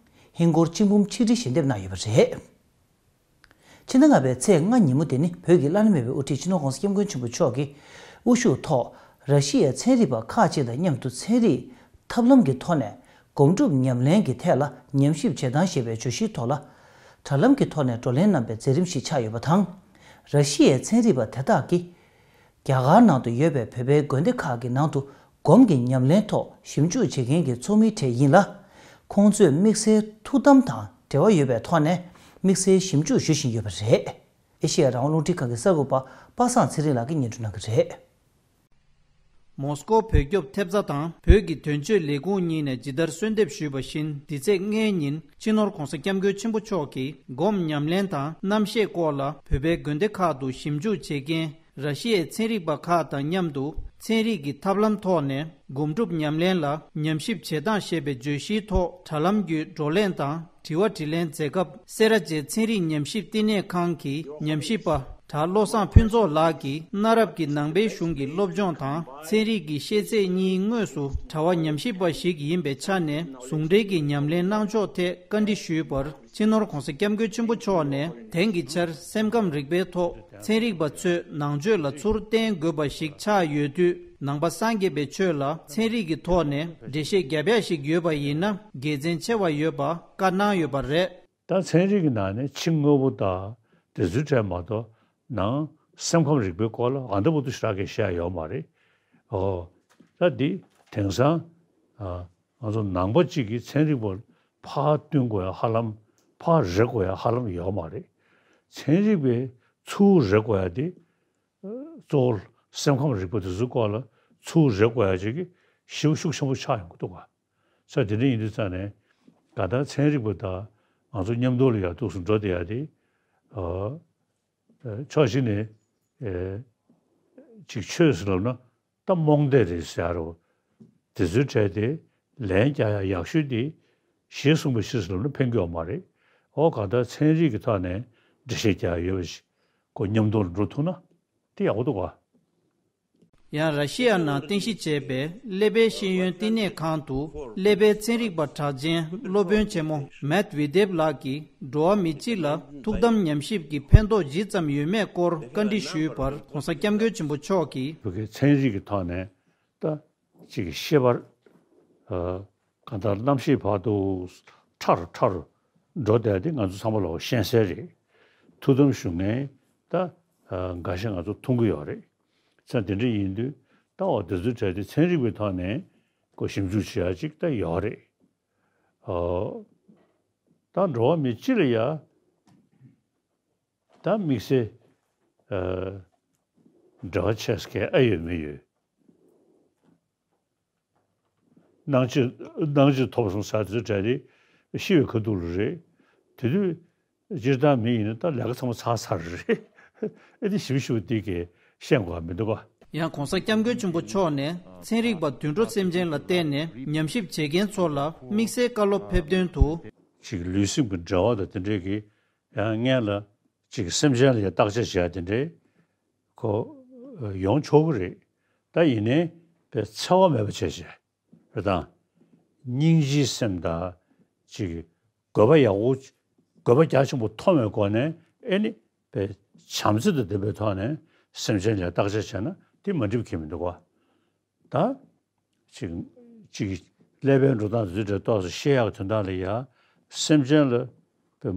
ཧིན་སྒོར་གཅིག་འབུམ་ཆིག་ཁྲི་ཞལ་འདེབས་གནང་ཡོད་པ་རེད། ཕྱི་ཟླ་ལྔ་པའི་ཚེས་ལྔ་ཉིན་མོ་དེ་ནི་བོད་ཀྱི་བླ་ན་མེད་པའི་དབུ་ཁྲིད་སྤྱི་ནོར་༧གོང་ས་༧སྐྱབས་མགོན་ཆེན་པོ་མཆོག་གིས་དབུ་བཞུགས་ཐོག་ར་ཤི་ཡའི་ཚན་རིག་པ་ཁག་ཅིག་དང་མཉམ་དུ་ཚན་རིག་ཐབས་ལམ་གྱི་ཐོག་ནས་སྒོམ་སྒྲུབ་ཉམས་ལེན་གྱི་ཐད་ལ་ཉམས་ཞིབ་བྱེད་སྟངས་ཞེས་པའི་བརྗོད་གཞིའི་ཐོག་ལ། དྲ་ལམ་གྱི་ཐོག་ནས་བགྲོ་གླེང་གནང་པའི་མཛད་རིམ་ཞིག་ཆགས་ཡོད་པ་དང་། ར་ཤི་ཡའི་ཚན་རིག་པ་དེ་དག་གིས། རྒྱ་གར་ནང་དུ་ཡོད་པའི་བོད་པའི་དགོན་སྡེ་ཁག་གི་ནང་དུ་སྒོམ་གྱི་ཉམས་ལེན་ཐོག་ཞིབ་འཇུག་བྱེད་མཁན་གྱི་ཚོགས་མིའི་གྲས་ཡིན་ལ། ཁོང་ཚོས་དམིགས་བསལ་ཐུགས་དམ་དང་འབྲེལ་བ་ཡོད་པའི་ཐོག་ནས་དམིགས་བསལ་ཞིབ་འཇུག་ཞུ་བཞིན་ཡོད་པ་རེད། ཨེ་ཤེ་ཡ་རང་དབང་རླུང་འཕྲིན་ཁང་གི་གསར་འགོད་པ་པ་སངས་ཚེ་རིང་ལགས་ཀྱིས་སྙན་སྒྲོན་གནང་གི་རེད། མོ་སྐོ་བོད་སྐྱོབ་ཐེབས་རྩ་དང་བོད་ཀྱི་དོན་གཅོད་ལས་ཁུངས་གཉིས་ནས་ཇི་ལྟར་གསོལ་འདེབས་ཞུས་པ་བཞིན། འདི་ཚེས་ལྔའི་ཉིན་སྤྱི་ནོར་༧གོང་ས་༧སྐྱབས་མགོན་ཆེན་པོ་མཆོག་གིས་སྒོམ་ཉམས་ལེན་དང་རྣམ་ཤེས་སྐོར་ལ་བོད་པའི་དགོན་སྡེ་ཁག་ཏུ་ཞིབ་འཇུག་བྱེད་མཁན་ར་ཤི་ཡའི་ཚན་རིག་པ་ཁག་དང་མཉམ་དུ་ཚན་རིག་གི་ཐབས་ལམ་ཐོག་ནས་སྒོམ་སྒྲུབ་ཉམས་ལེན་ལ་ཉམས་ཞིབ་བྱེད་སྟངས་ཞེས་པའི་བརྗོད་གཞིའི་ཐོག་དྲ་ལམ་བརྒྱུད་བགྲོ་གླེང་དང་དྲི་བ་དྲིས་ལན་མཛད་སྐབས། སེ་ར་བྱེས་ཚན་རིག་ཉམས་ཞིབ་བསྟི་གནས་ཁང་གི་ཉམས་ཞིབ་པ་གྲྭ་བློ་བཟང་ཕུན་ཚོགས་ལགས་ཀྱིས་གནའ་རབས་ཀྱི་ནང་པའི་གཞུང་གི་སློབ་སྦྱོང་དང་ཚན་རིག་གི་ཤེས་ཚད་གཉིས་དངོས་སུ་གྲྭ་བ་ཉམས་ཞིབ་པ་ཞིག་ཡིན་པའི་ཆ་ནས་ཟུང་འབྲེལ་གྱི་ཉམས་ལེན་གནང་ཕྱོགས་ཐད་བཀའ་འདྲི་ཞུས་པར། སྤྱི་ནོར་༧གོང་ས་༧སྐྱབས་མགོན་ཆེན་པོ་མཆོག་ནས་དེང་གི་ཆར་སེམས་ཁམས་རིག་པའི་ཐོག་ཚན་རིག་པ་ཚོས་ནང་ཆོས་ལ་ཚུར་བརྟེན་དགོས་པ་ཞིག་ཆགས་ཡོད་དུས། ནང་པ་སངས་རྒྱས་པའི་ཆོས་ལ་ཚན་རིག་གི་ཐོག་ནས་འགྲེལ་བཤད་རྒྱབ་ཡ་ཞིག་ཡོད་པ་ཡིན་ན་དགེ་མཚན་ཆེ་བ་ཡོད་པ་བཀའ་གནང་ཡོད་པ་རེད། ད་ཚན་རིག་གི་ནང་ནས་ཕྱི་དངོས་པོ་དང་དེ་ཚོའི་གྲས་མ་གཏོགས་ནང་སེམས་ཁམས་རིག་པའི་སྐོར་ལ་ཨ་འདྲ་པོ་དུ་ཞེ་དྲག་གི་བཤད་ཡོད་མ་རེད། ཨོ། ད་འདི་དེང་སང་ཨ་ང་ཚོ་ནང་པ་གཅིག་གིས་ཚན་རིག་པར་ཕར་བསྟུན་དགོས་ཡ་ཧ་ལམ་ཕར་རེག་དགོས་ཡ་ཧ་ལམ་ཡོད་མ་རེད། ཚན་རིག་པའི་ཚུར་རེག་དགོས་ཡ་དེ་གཙོ་བོ་སེམས་ཁམས་རིག་པ་དེ་ཚོའི་སྐོར་ལ་ཚུར་རེག་དགོས་ཡ་ཅིག་གི་ཞེ་པོ་ཤུགས་ཆེན་པོ་ཆགས་ཡོང་གི་འདུག་ག་ས་དེ་འདྲ་ཡིན་དུས་ཙང་ནས་གང་ལྟར་ཚན་རིག་པ་དང་ང་ཚོ་མཉམ་དུ་ལ་ཡ་ཐུགས་སུ་འགྲོ་བསྡད་ཡ་དེ་ཨ་ཕྱོགས་གཅིག་ནས་ཨེ་ཅིག་ཆོས་ཟེར་ལབ་ན་ད་རྨོངས་དད་རེད་ཟེར་ཡ་རེད། དེ་ཚོའི་གྲས་དེ་ལན་རྒྱག་ཡ་ཡག་ཤོས་དེ་ཞེས་གསུངས་པའི་ཕྱིར་ཟེར་ལབ་ན་ཕན་གྱི་ཡོད་མ་རེད། འོ་གང་ལྟར་ཚན་རིག་གི་ཐོག་ནས་འགྲེལ་བཤད་རྒྱག་ཡ་ཡོད་པ་ཞིག་གོ་མཉམ་དུ་ལ་འགྲོ་ཐུབ་ན་དེ་ཡག་པོ་འདུག་ག་ཡང་ར་ཤི་ཡ་ནང་རྟེན་གཞི་བྱས་པའི་ཀླད་པའི་ཤེས་ཡོན་བསྟི་གནས་ཁང་དུ་ཀླད་པའི་ཚན་རིག་པ་གྲགས་ཅན་སློབ་དཔོན་ཆེན་མོ་མེད་ཝི་དེབ་ལགས་ཀྱིས་འགྲོ་བ་མི་སྤྱི་ལ་ཐུགས་དམ་ཉམས་ཞིབ་ཀྱི་ཕན་ཐོགས་ཇི་ཙམ་ཡོད་མེད་སྐོར་བཀའ་འདྲི་ཞུས་པར། ྋགོང་ས་ྋསྐྱབས་མགོན་ཆེན་པོ་མཆོག་གིས། བོད་ཀྱི་ཚན་རིག་གི་ཐོག་ནས་ད་ཅིག་ཤེས་པར་གང་ལྟར་རྣམ་ཤེས་བར་དུ་ཕྲ་རུ་ཕྲ་རུ་འགྲོ་བསྡད་དེ་ང་ཚོ་ཚང་མ་ལ་ཤེས་གསལ་རེད། ཐུགས་དམ་བཞུགས་མཁན་ད་འགའ་ཤས་ང་ཚོ་མཐོང་གི་ཡོད་རེད། ཙང་དེ་འདྲ་ཡིན་དུས་ད་འོ་དེ་ཚོའི་གྲས་དེ་ཚན་རིག་པའི་ཐོག་ནས་ཁོ་ཞིབ་འཇུག་བྱེད་ཡ་ཅིག་ད་ཡོད་རེད། ཨོ། ད་འགྲོ་བ་མི་སྤྱི་ལ་ཡ་ད་དམིགས་བསལ་ཨ་འབྲེལ་བ་ཆགས་མཁན་ཨེ་ཡོད་མི་ཡོད། སྣང་ཆེན་སྣང་ཆེན་ཐོབ་སོང་ཟེར་དེ་ཚོའི་གྲས་དེ་ཤི་བའི་ཁ་ཐུག་ལ་རེད། དེ་དུས་སྤྱིར་བཏང་མི་ཡིན་ན་ད་ལས་ཀ་ཚང་མ་ཚར་ཚར་རེད། ཨེ་དེ་ཞིབ་ཞིབ་དེ་གས་ཤེས་དགོས་མི་འདུག་ག་ཡང་ྋགོང་ས་ྋསྐྱབས་མགོན་ཆེན་པོ་མཆོག་ནས་ཚན་རིག་པ་དུད་འགྲོ་སེམས་ཅན་ལ་བརྟེན་ནས་ཉམས་ཞིབ་བྱེད་མཁན་ཚོ་ལ་དམིགས་བསལ་བཀའ་སློབ་ཕེབས་དོན་དུ། ཅིག་ལུས་སེམས་ཀྱི་འབྲེལ་བ་དང་དེ་འདྲས་ཀྱི་ཡང་སྔན་ལ་ཅིག་སེམས་ཅན་ལ་ཡང་བརྟག་དཔྱད་བྱེད་ཡ་དེ་འདྲས་ཁོ་ཡོང་ཆོག་གི་རེད། ད་ཡིན་ནའི་པའི་འཚེ་བ་མེད་པ་བྱས་བྱས་རེད་དང་། སྙིང་རྗེའི་སེམས་དང་ཅིག་དགོས་པ་ཡག་པོ་དགོས་པ་རྒྱ་ཆེན་པོ་མཐོང་བའི་སྒོ་ནས་ཨེ་ནི་པའི་བྱམས་བརྩེ་དང་ལྡན་པའི་ཐོག་ནས་སེམས་ཅན་ལ་བརྟག་དཔྱད་བྱས་ན་དེ་མ་འགྲིག་གི་མི་འདུག་ག་ད། ཅིག་ཅིག་ཀླད་པའི་འགྲོ་སྟངས་འཛུལ་འདྲ་ཏོག་ཙམ་ཤེས་ཡག་དོན་དག་ལ་ཡ། སེམས་ཅན་ལ་པེ་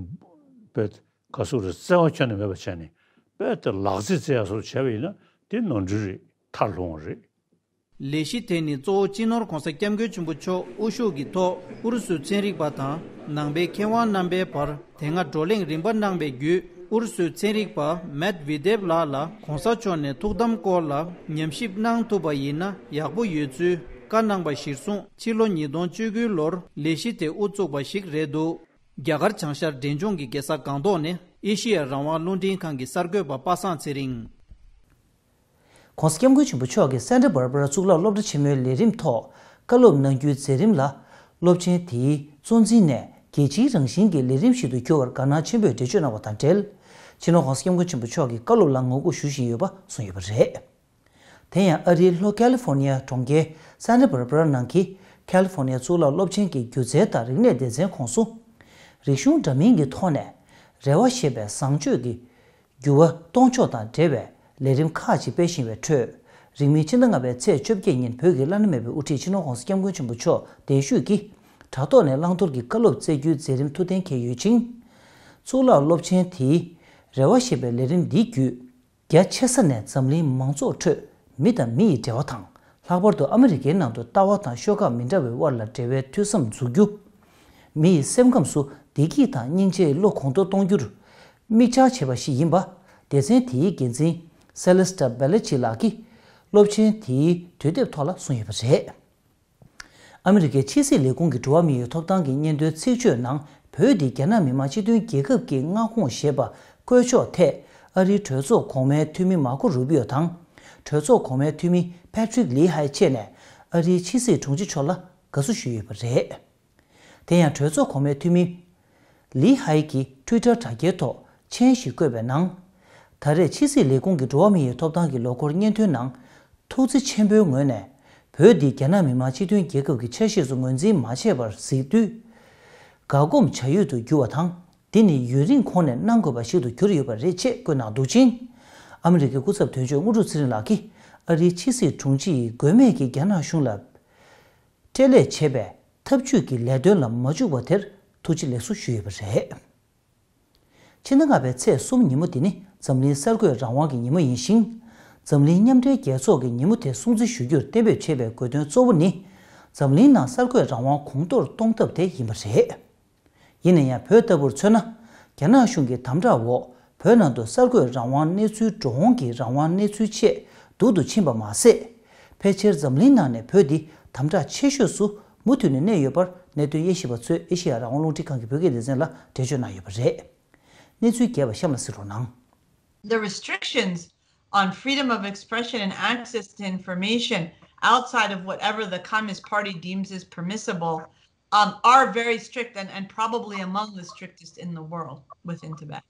པེ་ག་སུ་རེ་བརྩེ་བ་ཁྱོན་ནས་མེད་པ་བྱས་ནས་པེ་དེ་ལག་རྩེད་རྩེ་ཡག་སོགས་བྱས་པ་ཡིན་ན་དེ་ནོར་འཁྲུལ་རེད། མཐར་ལྷུང་བ་རེད། ལས་གཞི་དེ་ནི་གཙོ་བོ་སྤྱི་ནོར་༧གོང་ས་༧སྐྱབས་མགོན་ཆེན་པོ་མཆོག་དབུ་བཞུགས་ཀྱི་ཐོག་ཨུ་རུ་སུའི་ཚན་རིག་པ་དང་ནང་པའི་མཁས་དབང་རྣམ་པའི་བར། དེ་སྔ་བགྲོ་གླེང་རིམ་པ་གནང་བའི་བརྒྱུད། ཨུ་རུ་སུའི་ཚན་རིག་པ་མེད་ཝི་དེབ་ལགས་ལ་༧གོང་ས་མཆོག་ནས་ཐུགས་དམ་སྐོར་ལ་ཉམས་ཞིབ་གནང་ཐུབ་པ་ཡིན་ན་ཡག་པོ་ཡོད་ཚུལ་བཀའ་གནང་པ་གཞིར་བཟུང་། ཕྱི་ལོ་ཉིས་སྟོང་བཅུ་དགུ་ལོར་ལས་གཞི་དེ་དབུ་བཙུགས་པ་ཞིག་རེད་འདུག་རྒྱ་གར་བྱང་ཤར་འབྲས་ལྗོངས་ཀྱི་རྒྱལ་ས་སྒང་ཏོག་ནས་ཨེ་ཤེ་ཡ་རང་དབང་རླུང་འཕྲིན་ཁང་གི་གསར་འགོད་པ་པ་སངས་ཚེ་རིང་། ྋགོང་ས་ྋསྐྱབས་མགོན་ཆེན་པོ་མཆོག་གིས་སན་ཊ་བྷར་བྷ་ར་གཙུག་ལག་སློབ་གྲྭ་ཆེན་མོའི་ལས་རིམ་ཐོག་བཀའ་སློབ་གནང་རྒྱུའི་མཛད་རིམ་ལ། སློབ་ཆེན་དེའི་གཙོ་འཛིན་ནས་རྒྱལ་སྤྱིའི་རང་བཞིན་གྱི་ལས་རིམ་ཞིག་ཏུ་གྱུར་བར་དགའ་སྣང་ཆེན་པོས་འགྲེལ་བརྗོད་གནང་བ་དང་འབྲེལ། སྤྱི་ནོར་༧གོང་ས་ྋསྐྱབས་མགོན་ཆེན་པོ་མཆོག་གིས་བཀའ་སློབ་ལ་ངོ་རྒོལ་ཞུ་བཞིན་ཡོད་པ་གསུངས་ཡོད་པ་རེད། དེ་ཡང་ཨ་རིའི་ལྷོ་ཀ་ལི་ཧྥོར་ནི་ཡ་གྲོང་ཁྱེར་སན་ཊ་བྷར་བྷ་ར་ནང་གི་ཀ་ལི་ཧྥོར་ནི་ཡ་གཙུག་ལག་སློབ་ཆེན་གྱི་སྒྱུ་རྩལ་དང་རིག་གནས་སྡེ་ཚན་ཁོངས་སུ། རིག་གཞུང་འདྲ་མིན་གྱི་ཐོག་ནས་རེ་བ་ཞེས་པའི་བཟང་སྤྱོད་ཀྱི་འགྱུར་བ་གཏོང་ཕྱོགས་དང་འབྲེལ་བའི་ལས་རིམ་ཁག་ཅིག་སྤེལ་བཞིན་པའི་ཁྲོད། རིང་མིན་ཕྱི་ཟླ་ལྔ་པའི་ཚེས་བཅོ་བརྒྱད་ཉིན་བོད་ཀྱི་བླ་ན་མེད་པའི་དབུ་ཁྲིད་སྤྱི་ནོར་༸གོང་ས་༸སྐྱབས་མགོན་ཆེན་པོ་མཆོག་གདན་ཞུས་ཀྱིས་དྲ་ཐོག་ནས་བླང་དོར་གྱི་བཀའ་སློབ་སྩལ་རྒྱུའི་མཛད་རིམ་ཐུགས་གཏན་འཁེལ་ཡོད་ཅིང་། གཙུག་ལག་སློབ་ཆེན་དེའི་རེ་བ་ཞེས་པའི་ལས་རིམ་འདི་བརྒྱུད། རྒྱ་ཆེ་ས་ནས་འཛམ་གླིང་མང་ཚོགས་ཁྲོད་མི་དང་མི་ཡི་འབྲེལ་བ་དང་། ལྷག་པར་དུ་ཨ་མི་རི་ཀའི་ནང་དུ་ལྟ་བ་དང་ཤོག་ཁག་མི་འདྲ་བའི་དབར་ལ་འབྲེལ་བའི་མཐུད་མཚམས་འཛུགས་རྒྱུ། མི་ཡི་སེམས་ཁམས་སུ་བདེ་སྐྱིད་དང་སྙིང་རྗེའི་བློ་གོང་མཐོར་གཏོང་རྒྱུར་དམིགས་འཆར་བྱས་པ་ཞིག་ཡིན་པ། སྡེ་ཚན་དེའི་འགན་འཛིན་སེ་ལེ་སི་ཊ་བེ་ལ་ཅི་ལགས་ཀྱིས་སློབ་ཆེན་དེའི་དུས་དེབ་ཐོག་ལ་གསུངས་ཡོད་པ་རེད། ཨ་མི་རི་ཀའི་ཕྱི་སྲིད་ལས་ཁུངས་ཀྱི་འགྲོ་བ་མིའི་ཐོབ་ཐང་གི་སྙན་ཐོའི་ཚིག་བརྗོད་ནང་། བོད་འདི་རྒྱ་ནག་མི་དམངས་སྤྱི་མཐུན་རྒྱལ་ཁབ་ཀྱི་མངའ་ཁོངས་ཞེས་པ་བཀོད་ཕྱོགས་ཐད། ཨ་རིའི་གྲོས་ཚོགས་གོང་མའི་འཐུས་མི་མར་ཁོ་རུ་པིའོ་དང་། གྲོས་ཚོགས་གོང་མའི་འཐུས་མི་ཕེ་ཁྲིག་ལི་ཧའེ་བཅས་ནས་ཨ་རིའི་ཕྱི་སྲིད་དྲུང་ཆེ་མཆོག་ལ་དགའ་བསུ་ཞུས་ཡོད་པ་རེད། དེ་ཡང་གྲོས་ཚོགས་གོང་མའི་འཐུས་མི་ལི་ཧའེ་གིས་ཊུའི་ཊར་དྲ་རྒྱའི་ཐོག་མཆན་ཞིག་བཀོད་པའི་ནང་། ད་རེས་ཕྱི་སྲིད་ལས་ཁུངས་ཀྱི་འགྲོ་བ་མི་ཡི་ཐོབ་ཐང་གི་ལོ་འཁོར་སྙན་ཐོའི་ནང་། ཐུགས་བརྩེ་ཆེན་པོའི་ངོས་ནས། བོད་འདི་རྒྱ་ནག་མི་དམངས་སྤྱི་མཐུན་རྒྱལ་ཁབ་ཀྱི་ཆ་ཤས་སུ་ངོས་འཛིན་མ་བྱས་པར་གཟིགས་དུས། དགའ་སྒོམ་བྱ་ཡུལ་དུ་གྱུར་བ་དང་། འདི་ནི་ཡུན་རིང་གོང་ནས་གནང་དགོས་པ་ཞིག་ཏུ་གྱུར་ཡོད་པ་རེད་ཅེས་བཀོད་གནང་འདུག་ཅིང་། ཨ་མི་རི་ཀའི་སྐུ་ཚབ་དོན་གཅོད་དངོས་གྲུབ་ཚེ་རིང་ལགས་ཀྱིས་ཨ་རིའི་ཕྱི་སྲིད་དྲུང་ཆེ་ཡིས་དགོས་མེད་ཀྱི་རྒྱ་ནག་གཞུང་ལ། སྤྲེལ་ལད་བྱེད་པའི་ཐབས་ཇུས་ཀྱི་ལས་དོན་ལ་མ་འཇུག་པ་དེར་ཐུགས་རྗེ་ལེགས་སོ་ཞུས་ཡོད་པ་རེད། ཕྱི་ཟླ་ལྔ་པའི་ཚེས་གསུམ་ཉིན་མོ་འདི་ནི་འཛམ་གླིང་གསར་འགོད་རང་དབང་གི་ཉིན་མོ་ཡིན་ཞིང་། འཛམ་གླིང་མཉམ་འབྲེལ་རྒྱལ་ཚོགས་ཀྱི་ཉིན་མོ་དེ་སྲུང་བརྩི་ཞུ་རྒྱུར་གཏན་འབེབས་བྱས་པའི་དགོས་དོན་གཙོ་བོ་ནི། འཛམ་གླིང་ནང་གསར་འགོད་རང་དབང་གོང་མཐོར་གཏོང་ཐབས་དེ་ཡིན་པ་རེད། ཡིན་ན་ཡང་། བོད་ལྟ་བུར་མཚོན་ན། རྒྱ་ནག་གཞུང་གི་དམ་དྲག་འོག་བོད་ནང་དུ་གསར་འགོད་རང་དབང་གནས་ཚུལ། འགྲོ་འོང་གི་རང་དབང་གནས་ཚུལ་བཅས་སྡུག་ཏུ་ཕྱིན་པ་མ་ཟད། ཕལ་ཆེར་འཛམ་གླིང་ནང་ནས་བོད་འདི་དམ་དྲག་ཆེ་ཤོས་སུ་མུ་མཐུད་ནས་གནས་ཡོད་པར། གནད་དོན་དབྱེ་ཞིབ་པ་ཚོས་ཨེ་ཤེ་ཡ་རང་དབང་རླུང་འཕྲིན་ཁང་གི་བོད་སྐད་སྡེ་ཚན་ལ་འགྲེལ་བརྗོད་གནང་ཡོད་པ་རེད། གནས་ཚུལ་རྒྱས་པ་གཤམ་ལ་གཟིགས་རོགས་གནང་། The restrictions on freedom of expression and access to information outside of whatever the Communist Party deems is permissible, um, are very strict and, and probably among the strictest in the world within Tibet.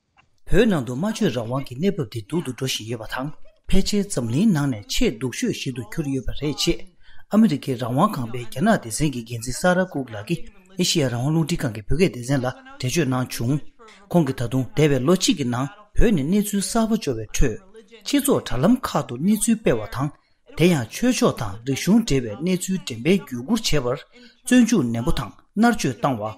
བོད་ནང་དུ་སྨྲ་བརྗོད་རང་དབང་གི་གནས་བབ་དེ་སྡུག་ཏུ་འགྲོ་བཞིན་ཡོད་པ་དང་། ཕལ་ཆེར་འཛམ་གླིང་ནང་ནས་ཆེས་སྡུག་ཤོས་ཤིག་ཏུ་གྱུར་ཡོད་པ་རེད་ཅེས། ཨ་མི་རི་ཀའི་རང་དབང་ཁང་པའི་རྒྱ་ནག་སྡེ་ཚན་གྱི་འགན་འཛིན་ས་ར་ཀུག་ལགས་ཀྱིས་ཨེ་ཤེ་ཡ་རང་དབང་རླུང་འཕྲིན་ཁང་གི་བོད་སྐད་སྡེ་ཚན་ལ་འགྲེལ་བརྗོད་གནང་བྱུང་། ཁོང་གིས་ད་དུང་འདས་པའི་ལོ་གཅིག་གི་ནང་བོད་ནས་གནས་ཚུལ་གསར་པ་འབྱོར་བའི་ཁྲོད། སྤྱི་ཚོགས་དྲ་ལམ་ཁག་ཏུ་གནས་ཚུལ་སྤེལ་བ་དང་། དེ་ཡང་ཆོས་ཕྱོགས་དང་རིག་གཞུང་འབྲེལ་བའི་གནས་ཚུལ་འགྲེམས་སྤེལ་བརྒྱུད་བསྐུར་བྱས་པར་བཙོན་འཇུག་ནན་པོ་དང་མནར་གཅོད་བཏང་བ།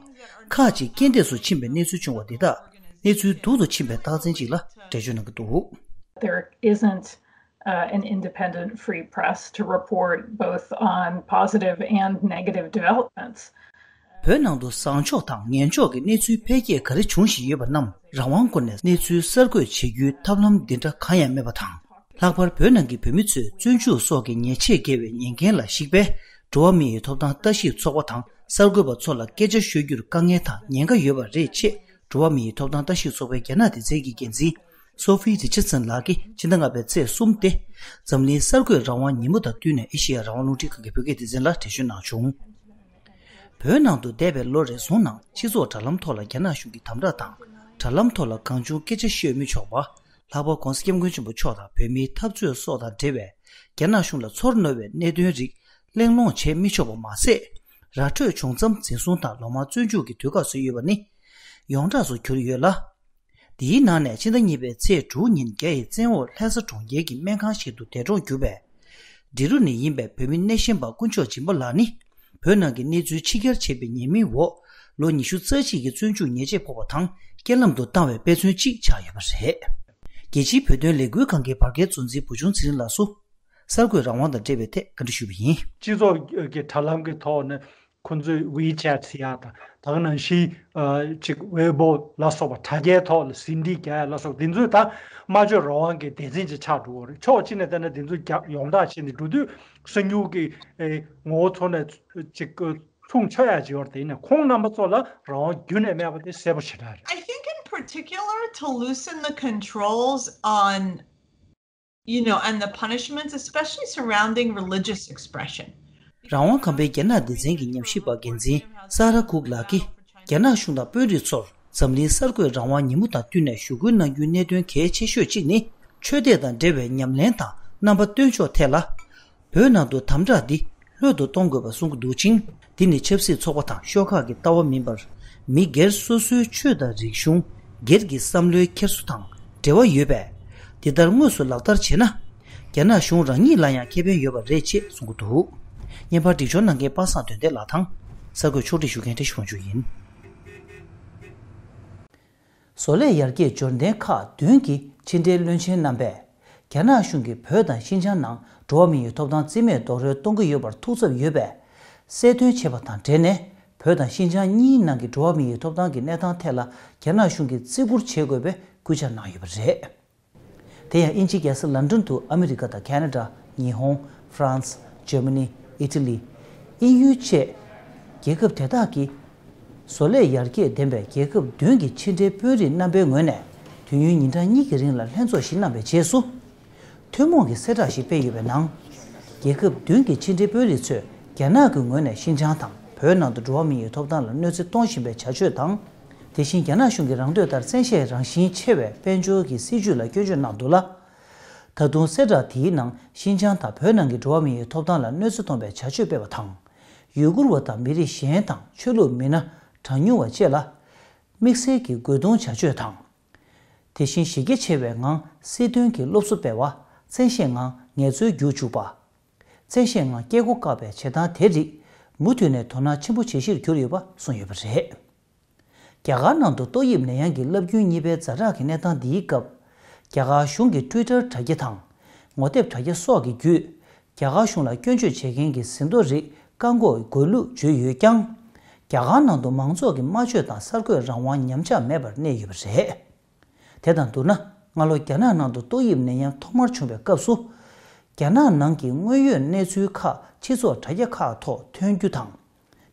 ཁག་ཅིག་རྐྱེན་འདས་སུ་ཕྱིན་པའི་གནས་ཚུལ་བྱུང་བ་འདི་དག་གནས་ཚུལ་སྡུག་ཏུ་ཕྱིན་པའི་རྟགས་མཚན་ཅིག་ལ་འགྲེལ་བརྗོད་གནང་གི་འདུག། There isn't, uh, an independent free press to report both on positive and negative developments. བོད་ནང་དུ་བཟང་ཕྱོགས་དང་ངན་ཕྱོགས་ཀྱི་གནས་ཚུལ་འཕེལ་རྒྱས་ག་རེ་འབྱུང་བཞིན་ཡོད་པ་རྣམས་རང་དབང་སྒོ་ནས་གནས་ཚུལ་གསར་འགོད་བྱེད་རྒྱུའི་ཐབས་ལམ་འདི་འདྲ་གང་ཡང་མེད་པ་དང་། ལྷག་པར་བོད་ནང་གི་བོད་མི་ཚོས་བཙོན་འཇུག་སོགས་ཀྱི་ཉེས་ཆད་འགེལ་བའི་ཉེས་འགན་ལ་གཞིགས་པའི་འགྲོ་བ་མིའི་ཐོབ་ཐང་ལྟ་ཞིབ་ཚོགས་པ་དང་གསར་འགོད་པ་ཚོ་ལ་སྐད་ཆ་ཤོད་རྒྱུར་དཀའ་ངལ་དང་ཉེན་ཁ་ཡོད་པ་རེད་ཅེས། འགྲོ་བ་མིའི་ཐོབ་ཐང་ལྟ་ཞིབ་ཚོགས་པའི་རྒྱ་ནག་སྡེ་ཚན་གྱི་འགན་འཛིན་སོ་ཧྥི་རི་ཆར་སན་ལགས་ཀྱིས་ཕྱི་ཟླ་ལྔ་པའི་ཚེས་གསུམ་སྟེ། འཛམ་གླིང་གསར་འགོད་རང་དབང་ཉིན་མོ་དང་བསྟུན་ནས་ཨེ་ཤེ་ཡ་རང་དབང་རླུང་འཕྲིན་ཁང་གི་བོད་སྐད་སྡེ་ཚན་ལ་འགྲེལ་བརྗོད་གནང་བྱུང་། བོད་ནང་དུ་འདས་པའི་ལོ་རེ་ཟུང་ནང་སྤྱི་ཚོགས་དྲ་ལམ་ཐོག་ལ་རྒྱ་ནག་གཞུང་གི་དམ་དྲག་དང་། དྲ་ལམ་ཐོག་ལ་གང་བྱུང་སྐད་ཆ་ཤོད་མི་ཆོག་པ། ལྷག་པར་༸གོང་ས་༸སྐྱབས་མགོན་ཆེན་པོ་མཆོག་དང་བོད་མིའི་འཐབ་རྩོད་སོགས་དང་འབྲེལ་བའི་རྒྱ་ནག་གཞུང་ལ་ཚོར་རྣོ་བའི་གནད་དོན་རིགས་གླེང་སློང་བྱེད་མི་ཆོག་པ་མ་ཟད། ར་འཕྲོད་བྱུང་མཚམས་འཛིན་བཟུང་དང་ལོ་མང་བཙོན་འཇུག་གི་དུས་བཀག་བཟོས་ཡོད་པ་ནི་ཡོངས་གྲགས་སུ་གྱུར་ཡོད་ལ། འདིའི་ནང་ནས་ཕྱི་ཟླ་གཉིས་པའི་ཚེས་དྲུག་ཉིན་རྒྱ་ཡི་བཙན་འོག་ལྷ་ས་གྲོང་ཁྱེར་གྱི་སྨན་ཁང་ཞིག་ཏུ་འདས་གྲོངས་གྱུར་པའི་འབྲི་རུ་ནས་ཡིན་པའི་བོད་མི་སྣེ་ཤན་པ་དཀོན་མཆོག་སྦྱིན་པ་ལགས་ནི། བོད་ནང་གི་གནས་ཚུལ་ཕྱི་གྱར་བྱས་པའི་ཉེས་མིང་འོག་ལོ་ཉི་ཤུ་རྩ་གཅིག་གི་བཙོན་འཇུག་ཉེས་ཆད་ཕོག་པ་དང་རྐྱེན་ལམ་དུ་བཏང་བའི་དཔེ་མཚོན་གཅིག་ཆགས་ཡོད་པ་རེད། རྒྱལ་སྤྱིའི་བོད་དོན་ལས་འགུལ་ཁང་གི་བར་བརྒལ་གཙོ་འཛིན་བུ་ཆུང་ཚེ་རིང་ལགས་སུ། གསར་འགོད་རང་དབང་དང་འབྲེལ་བའི་ཐད་བཀའ་འདྲི་ཞུས་པ་ཡིན། སྤྱི་ཚོགས་ཀྱི་དྲ་ལམ་གྱི་ཐོག་ནས་ཁོ་ཚོས་ཝི་ཆེ་ཊི་ཟེར་ཡག་དང་། ད་ག་ནང་བཞིན་ཨ་ཅིག་ཝེ་པོ་ལ་སོགས་པ་དྲ་རྒྱའི་ཐོག་ལ་ཟིན་བྲིས་རྒྱག་ཡག་ལ་སོགས་པ་འདི་ཚོས་ད་སྨྲ་བརྗོད་རང་དབང་གི་སྡེ་ཚན་ཅིག་ཆགས་འགྲོ་གི་རེད། ཕྱོགས་གཅིག་ནས་བལྟས་ན་འདི་ཚོ་རྒྱག་ཡོངས་གྲགས་བྱས་ནས་འགྲོ་དུས་གསར་འགྱུར་གྱི་ཨེ་ངོ་བོ་ཚོ་ནས་ཅིག་མཚུངས་ཆགས་ཡག་ཅིག་ཡོད་རེད། དེ་ཡིན་ན་ཁོང་རྣམ་པ་ཚོ་ལ་རང་དབང་རྒྱུན་ནས་མེད་པ་དེ་གསལ་པོ་ཞེ་དྲག་རེད། I think in particular to loosen the controls on you know, and the punishments, especially surrounding religious expression. རང་དབང་ཁང་པའི་རྒྱ་ནག་སྡེ་ཚན་གྱི་ཉམས་ཞིབ་པ་འགན་འཛིན་ས་ར་ཁུག་ལགས་ཀྱིས། རྒྱ་ནག་གཞུང་དང་དཔོན་རིགས་ཚོར་འཛམ་གླིང་གསར་འགོད་རང་དབང་ཉིན་མོ་དང་བསྟུན་ནས་ཞུ་སྐུལ་གནང་རྒྱུའི་གནད་དོན་གལ་ཆེ་ཤོས་གཅིག་ནི། ཆོས་དད་དང་འབྲེལ་བའི་ཉམས་ལེན་དང་ རྣམ་པ་སྟོན་ཕྱོགས་ཐད་ལ། བོད་ནང་དུ་དམ་དྲག་འདི་ལྷོད་དུ་གཏོང་དགོས་པ་གསུང་གི་འདུག་ཅིང་། འདི་ནི་ཆབ་སྲིད་ཚོགས་པ་དང་ཤོག་ཁག་གི་ལྟ་བ་མིན་པར། མི་སྒེར་སོ་སོའི་ཆོས་དང་རིག་གཞུང་། སྒེར་གྱི་བསམ་བློའི་འཁྱེར་སོ་དང་འབྲེལ་བ་ཡོད་པས། འདི་ལྟར་དངོས་སུ་ལག་བསྟར་བྱས་ན། རྒྱ་ནག་གཞུང་རང་ཉིད་ལ་ཡང་ཁེ་ཕན་ཡོད་པ་རེད་ཅེས་གསུང་གི་འདུག། བརྙན་པར་སྒྲིག་སྦྱོར་གནང་མཁན་པ་སངས་དོན་ལྡན་ལགས་དང་། གསར་འགོད་ཕྱོགས་སྒྲིག་ཞུ་མཁན་བཀྲ་ཤིས་དབང་ཕྱུག་ཡིན། བཟོ་ལས་ཡར་རྒྱས་འབྱོར་ལྡན་ཁག་བདུན་གྱི་ཕྱི་འབྲེལ་བློན་ཆེན་རྣམ་པས། རྒྱ་ནག་གཞུང་གིས་བོད་དང་ཤིན་ཅང་ནང་འགྲོ་བ་མི་ཡི་ཐོབ་ཐང་རྩིས་མེད་རྡོག་རོལ་གཏོང་གི་ཡོད་པར་ཐུགས་འཚབ་ཡོད་པས། གསལ་སྟོན་བྱས་པ་དང་འབྲེལ་ནས། བོད་དང་ཤིན་ཅང་གཉིས་ནང་གི་འགྲོ་བ་མི་ཡི་ཐོབ་ཐང་གི་གནས་སྟངས་ཐད་ལ། རྒྱ་ནག་གཞུང་གིས་བརྩི་བཀུར་བྱེད་དགོས་པའི་སྐུལ་ལྕག་གནང་ཡོད་པ་རེད། དེ་ཡང་དབྱིན་ཇིའི་རྒྱལ་ས་ལན་ཀྲན་དུ་ཨ་མི་རི་ཀ་དང་ཁ་ན་ཌ། ཉི་ཧོང་། ཧྥ་རན་སི། འཇར་མ་ནི། ཨི་ཊ་ལི། དབྱིན་ཡུལ་བཅས། རྒྱལ་ཁབ་དེ་དག་གི་བཟོ་ལས་ཡར་རྒྱས་ལྡན་པའི་རྒྱལ་ཁབ་བདུན་གྱི་ཕྱི་འབྲེལ་དཔོན་རིགས་རྣམ་པའི་ངོས་ནས། དུས་ཡུན་ཉིན་གྲངས་གཉིས་ཀྱི་རིང་ལ་ལྷན་ཚོགས་ཤིག་གནང་བའི་རྗེས་སུ། ཐུན་མོང་གི་གསལ་བསྒྲགས་ཤིག་སྤེལ་ཡོད་པའི་ནང་། རྒྱལ་ཁབ་བདུན་གྱི་ཕྱི་འབྲེལ་དཔོན་རིགས་ཚོས་རྒྱ་ནག་གི་ངོས་ནས་ཤིན་ཅང་དང་བོད་ནང་དུ་འགྲོ་བ་མི་ཡི་ཐོབ་ཐང་ལ་གནོད་འཚེ་གཏོང་བཞིན་པའི་བྱ་སྤྱོད་དང་། དེ་བཞིན་རྒྱ་ནག་གཞུང་གི་རང་འདོད་ལྟར་བཙན་ཤེད་རང་བཞིན་ཆེ་བའི་དཔལ་འབྱོར་གྱི་སྲིད་བྱུས་ལ་སྐྱོན་བརྗོད་གནང་འདུག་ལ། ད་དུང་གསལ་བསྒྲགས་དེའི་ནང་ཤིན་ཅང་དང་བོད་ནང་གི་འགྲོ་བ་མི་ཡི་ཐོབ་ཐང་ལ་གནོད་འཚེ་གཏོང་བའི་བྱ་སྤྱོད་སྤེལ་བ་དང་། ཡུ་གུར་བ་དང་མི་རིགས་གཞན་དང་ཆོས་ལུགས་མི་སྣ་གྲངས་ཉུང་བ་བཅས་ལ། དམིགས་བསལ་གྱི་རྒོལ་རྡུང་བྱ་སྤྱོད་དང་། དེ་བཞིན་གཞི་རྒྱ་ཆེ་བའི་ངང་སྲིད་དོན་གྱི་སློབ་གསོ་སྤེལ་བ། བཙན་ཤེད་ངང་ངལ་རྩོལ་རྒྱུགས་བཅུག་པ། བཙན་ཤེད་ངང་སྐྱེ་སྒོ་བཀག་པའི་བྱེད་སྟངས་དེ་རིགས་མུ་མཐུད་ནས་དོ་སྣང་ཆེན་པོ་བྱེད་གཞིར་གྱུར་ཡོད་པ་གསུངས་ཡོད་པ་རེད། རྒྱ་གར་ནང་དུ་ཏོག་དབྱིབས་ནད་ཡམས་ཀྱི་རླབས་རྒྱུན་གཉིས་པའི་ཛ་དྲག་གི་གནས་སྟངས་འདིའི་སྐབས། རྒྱ་གར་གཞུང་གི་ཊུའི་ཊར་དྲ་རྒྱ་དང་། ངོ་དེབ་དྲ་རྒྱ་སོགས་ཀྱི་བརྒྱུད། རྒྱ་གར་གཞུང་ལ་སྐྱོན་བརྗོད་བྱེད་མཁན་གྱི་ཟིན་ཐོ་རིགས་བཀག་འགོག་དགོས་ལུགས་བརྗོད་ཡོད་ཀྱང་། རྒྱ་གར་ནང་དུ་མང་ཚོགས་ཀྱི་སྨྲ་བརྗོད་དང་གསར་འགོད་རང་དབང་ཉམས་ཆག་མེད་པར་གནས་ཡོད་པ་རེད། དེ་དང་བསྡུར་ན། སྔ་ལོ་རྒྱ་ནག་ནང་དུ་ཏོག་དབྱིབས་ནད་ཡམས་ཐོག་མར་བྱུང་བའི་སྐབས་སུ། རྒྱ་ནག་ནང་གི་དངོས་ཡོད་གནས་ཚུལ་ཁག་སྤྱི་ཚོགས་དྲ་རྒྱ་ཁག་ཐོག་ཐོན་རྒྱུ་དང་།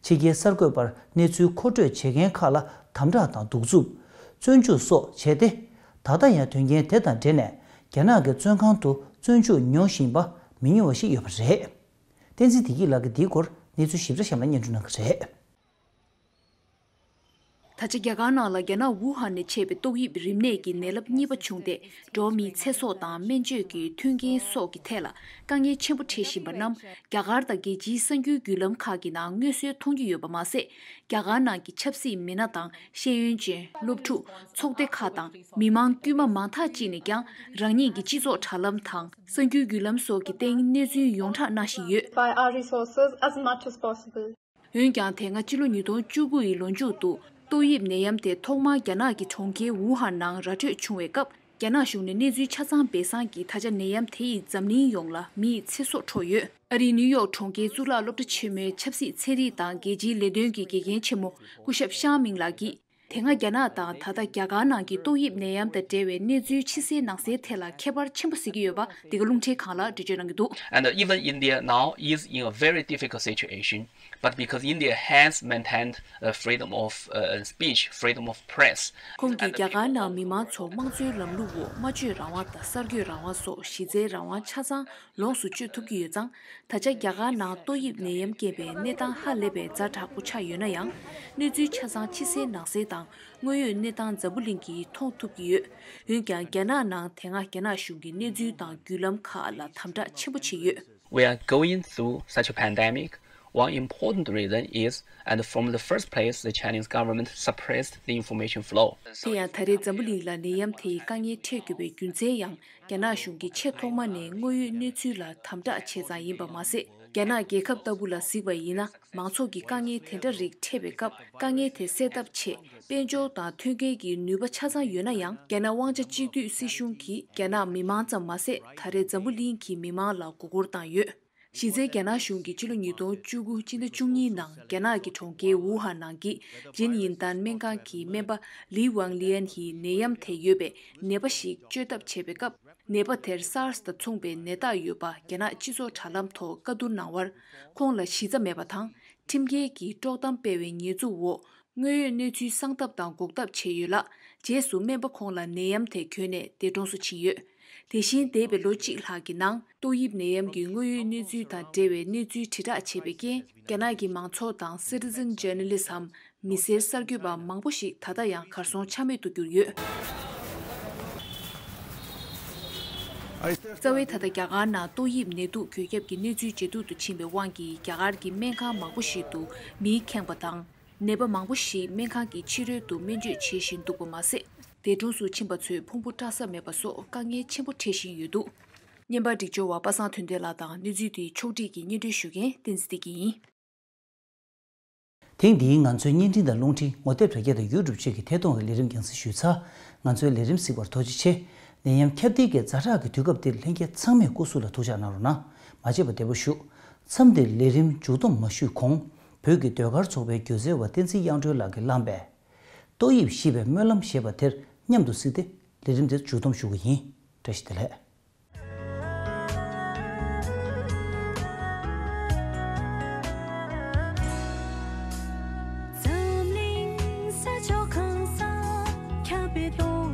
ཕྱི་རྒྱལ་གསར་འགོད་པར་གནས་ཚུལ་མཁོ་སྤྲོད་བྱེད་མཁན་ཁག་ལ་དམ་དྲག་དང་གདུག་རྩུབ། བཙོན་འཇུག་སོགས་བྱས་ཏེ། ད་ལྟ་ཡང་དོན་རྐྱེན་དེ་དང་འབྲེལ་ནས་རྒྱ་ནག་གི་བཙོན་ཁང་དུ་བཙོན་འཇུག་མྱོང་བཞིན་པ་མི་ཉུང་བ་ཞིག་ཡོད་པ་རེད། བསྟན་འཛིན་བདེ་སྐྱིད་ལགས་ཀྱིས་འདིའི་སྐོར་གནས་ཚུལ་ཞིབ་ཕྲ་གཤམ་ལ་སྙན་སྒྲོན་གནང་གི་རེད། ད་ཆ་རྒྱ་གར་ནང་ལ་རྒྱ་ནག་ཝུ་ཧན་ནས་མཆེད་པའི་ཏོག་དབྱིབས་རིམས་ནད་ཀྱི་ནད་རླབས་གཉིས་པ་བྱུང་སྟེ། འགྲོ་བ་མིའི་ཚེ་སྲོག་དང་སྨན་བཅོས་ཀྱི་མཐུན་རྐྱེན་སོགས་ཀྱི་ཐད་ལ་དཀའ་ངལ་ཆེན་པོ་འཕྲད་བཞིན་པ་རྣམས། རྒྱ་གར་དང་རྒྱལ་སྤྱིའི་གསར་འགྱུར་བརྒྱུད་ལམ་ཁག་གི་ནང་མངོན་གསལ་མཐོང་རྒྱུ་ཡོད་པ་མ་ཟད། རྒྱ་གར་ནང་གི་ཆབ་སྲིད་མི་སྣ་དང་ཤེས་ཡོན་ཅན། སློབ་ཕྲུག་ཚོགས་སྡེ་ཁག་དང་མི་མང་དཀྱུས་མ་མང་དག་ཅིག་ནས་ཀྱང་རང་ཉིད་ཀྱི་སྤྱི་ཚོགས་དྲ་ལམ་དང་གསར་འགྱུར་བརྒྱུད་ལམ་སོགས་ཀྱི་སྟེང་གནས་ཚུལ་ཡོངས་གྲགས་གནང་བཞིན་ཡོད། By our resources as much as possible. འོན་ཀྱང་། དེ་སྔ་ཕྱི་ལོ་ཉིས་སྟོང་བཅུ་དགུ་ཡི་ལོ་མཇུག་ཏུ་ཏོག་དབྱིབས་ནད་ཡམས་དེ་ཐོག་མར་རྒྱ་ནག་གི་གྲོང་ཁྱེར་ཝུ་ཧན་ནང་ར་འཕྲོད་བྱུང་བའི་སྐབས། རྒྱ་ནག་གཞུང་ནས་གནས་ཚུལ་ཆ་ཚང་སྤེལ་གསང་གིས་ད་ཆ་ནད་ཡམས་དེ་ཡིས་འཛམ་གླིང་ཡོངས་ལ་མིའི་ཚེ་སྲོག་འཕྲོག་ཡོད། ཨ་རིའི་ནིའུ་ཡོག་གྲོང་ཁྱེར་གཙུག་ལག་སློབ་གྲྭ་ཆེན་མོའི་ཆབ་སྲིད་ཚན་རིག་དང་རྒྱལ་སྤྱིའི་ལས་དོན་གྱི་དགེ་རྒན་ཆེན་མོ་སྐུ་ཞབས་ཤང་མིང་ལགས་ཀྱིས། དེ་སྔ་རྒྱ་ནག་དང་ད་ལྟ་རྒྱ་གར་ནང་གི་ཏོག་དབྱིབས་ནད་ཡམས་དང་འབྲེལ་བའི་གནས་ཚུལ་ཕྱི་གསལ་ནང་གསལ་ཐད་ལ་ཁྱད་པར་ཆེན་པོ་གཟིགས་ཀྱི་ཡོད་པ། འདི་ག་རླུང་འཕྲིན་ཁང་ལ་འགྲེལ་བརྗོད་གནང་གི་འདུག། And even India now is in a very difficult situation, but because India has maintained uh, freedom of uh, speech, freedom of press. ཁོང་གིས་རྒྱ་གར་ནང་མི་མང་ཚོ་དམངས་གཙོའི་ལམ་ལུགས་འོག་སྨྲ་བརྗོད་རང་དབང་དང་གསར་འགོད་རང་དབང་སོགས་གཞི་རྩའི་རང་དབང་ཆ་ཚང་ལོངས་སུ་སྤྱོད་ཐུབ་ཀྱི་ཡོད་ཙང་། ད་ཆ་རྒྱ་གར་ནང་ཏོག་དབྱིབས་ནད་ཡམས་རྐྱེན་པས་གནས་སྟངས་ཧ་ལས་པའི་ཛ་དྲག་པོ་ཆགས་ཡོད་ན་ཡང་། གནས་ཚུལ་ཆ་ཚང་ཕྱི་གསལ་ནང་གསལ་དང་དངོས་ཡོད་གནས་སྟངས་འཛམ་བུ་གླིང་གིས་མཐོང་ཐུབ་ཀྱི་ཡོད། འོན་ཀྱང་། རྒྱ་ནག་ནང་དེ་སྔ་རྒྱ་ནག་གཞུང་གི་གནས་ཚུལ་དང་བརྒྱུད་ལམ་ཁག་ལ་དམ་དྲག་ཆེན་པོ་བྱས་ཡོད། We are going through such a pandemic. One important reason is, and from the first place, the Chinese government suppressed the information flow. དེ་ཡང་ད་རེས་འཛམ་བུ་གླིང་ལ་ནད་ཡམས་དེ་ཡི་དཀའ་ངལ་འཕྲད་དགོས་པའི་རྒྱུ་མཚན་ཡང་། རྒྱ་ནག་གཞུང་གིས་ཆེས་ཐོག་མ་ནས་དངོས་ཡོད་གནས་ཚུལ་ལ་དམ་དྲག་བྱས་ཙང་ཡིན་པ་མ་ཟད། རྒྱ་ནག་རྒྱལ་ཁབ་ལྟ་བུ་ལ་གཟིགས་པ་ཡིན་ན། མང་ཚོགས་ཀྱི་དཀའ་ངལ་དེ་འདྲ་རིགས་འཕྲད་པའི་སྐབས། དཀའ་ངལ་དེ་སེལ་ཐབས་ཆེད། དཔལ་འབྱོར་དང་མཐུན་རྐྱེན་གྱི་ནུས་པ་ཆ་ཚང་ཡོད་ན་ཡང་། རྒྱ་ནག་དབང་ཆ་གཅིག་སྡུད་སྲིད་གཞུང་གིས་རྒྱ་ནག་མི་མང་ཙམ་མ་ཟད། ད་རེས་འཛམ་བུ་གླིང་གི་མི་མང་ལ་མགོ་སྐོར་བཏང་ཡོད། གཞི་རྩའི་རྒྱ་ནག་གཞུང་གིས་ཕྱི་ལོ་ཉིས་སྟོང་བཅུ་དགུ་སྤྱི་ཟླ་བཅུ་གཉིས་ནང་རྒྱ་ནག་གི་གྲོང་ཁྱེར་ཝུ་ཧན་ནང་གི་ཇིན་ཡིན་ཏན་སྨན་ཁང་གི་སྨན་པ་ལི་ཝང་ལི་ཨན་ཡིས་ནད་ཡམས་དེ་ཡོད་པའི་ནད་པ་ཞིག་བཅོས་ཐབས་བྱེད་པའི་སྐབས། ནད་པ་དེར་སཱར་སི་དང་མཚུངས་པའི་ནད་རྟགས་ཡོད་པ་རྒྱ་ནག་སྤྱི་ཚོགས་དྲ་ལམ་ཐོག་བཀའ་བསྡུར་གནང་བར། ཁོང་ལ་གཞི་རྩ་མེད་པ་དང་། ཁྲིམས་འགལ་གྱིས་དཀྲོག་གཏམ་སྤེལ་བའི་ཉེས་འཛུགས་འོག་དངོས་ཡོད་གནས་ཚུལ་གསང་ཐབས་དང་འགོག་ཐབས་བྱས་ཡོད་ལ། རྗེས་སུ་སྨན་པ་ཁོང་ལ་ནད་ཡམས་དེ་གྱོན་ནས་འདས་གྲོངས་སུ་ཕྱིན་ཡོད། དེ་བཞིན་འདས་པའི་ལོ་གཅིག་ལྷག་གི་ནང་ཏོག་དབྱིབས་ནད་ཡམས་ཀྱི་དངོས་ཡོད་གནས་ཚུལ་དང་འབྲེལ་བའི་གནས་ཚུལ་དྲིལ་བསྒྲགས་བྱས་པའི་རྐྱེན། རྒྱ་ནག་གི་མང་ཚོགས་དང་Citizen Journalism། མི་སེར་གསར་འགོད་པ་མང་པོ་ཞིག་ད་ལྟ་ཡང་གར་སོང་ཆ་མེད་དུ་གྱུར་ཡོད། རྩ་བའི་ད་ལྟ་རྒྱ་གར་ནང་ཏོག་དབྱིབས་ནད་དུག་འགོས་ཁྱབ་ཀྱི་གནས་ཚུལ་ཇེ་སྡུག་ཏུ་ཕྱིན་པའི་དབང་གིས། རྒྱ་གར་གྱི་སྨན་ཁང་མང་པོ་ཞིག་ཏུ་མིའི་ཁེངས་པ་དང་། ནད་པ་མང་པོ་ཞིག་སྨན་ཁང་གི་ཕྱི་རོལ་དུ་སྨན་བཅོས་བྱེད་བཞིན་འདུག་པ་མ་ཟད། འདས་གྲོངས་སུ་ཕྱིན་པ་ཚོས་ཕུང་པོ་བཀྲ་ས་མེད་པ་སོགས་དཀའ་ངལ་ཆེན་པོ་འཕྲད་བཞིན་ཡོད་འདུག་བརྙན་པར་སྒྲིག་སྦྱོར་བ་པ་སངས་དོན་ལྡན་ལགས་དང་། གནས་ཚུལ་དེའི་ཕྱོགས་བསྒྲིགས་ཀྱིས་སྙན་སྒྲོན་ཞུ་མཁན་བསྟན་འཛིན་བདེ་སྐྱིད་ཡིན། ཐེངས་འདིའི་ང་ཚོའི་བརྙན་འཕྲིན་དང་རླུང་འཕྲིན། ངོ་དེབ་དྲ་རྒྱ་དང་ཡུ་ཊུབ་བཅས་ཀྱི་ཐད་གཏོང་གི་ལས་རིམ་རྒྱང་སྲིང་ཞུས་ཚར། ང་ཚོའི་ལས་རིམ་གཟིགས་པར་ཐུགས་རྗེ་ཆེ། ནད་ཡམས་ཁྱབ་གདལ་གྱི་ཛ་དྲག་གི་དུས་སྐབས་འདིར་ལྷན་རྒྱས་ཚང་མས་སྐུ་གཟུགས་ལ་ཐུགས་ཅག་གནང་རོགས་གནང་། མ་བརྗེད་པར་བདེ་པོ་བཞུགས། མཚམས་འདིར་ལས་རིམ་མཇུག་བསྡོམས་མ་ཞུས་གོང་། བོད་ཀྱི་ཟློས་གར་ཚོགས་པའི་སྒྱུ་རྩལ་བ་བསྟན་འཛིན་དབྱངས་སྒྲོན་ལགས་ཀྱིས་བླངས་པའི་ཏོག་དབྱིབས་ཤེས་པའི་སྨོན་ལམ་ཞེས་པ་དེར་མཉམ་དུ་གཟིགས་ཏེ་ལས་རིམ་འདི་མཇུག་བསྡོམས་ཞུ་གི་ཡིན། བཀྲ་ཤིས་བདེ་ལེགས། འཛམ་གླིང་ས་ཕྱོགས་གང་སར་ཁྱབ་པའི་སྟོང་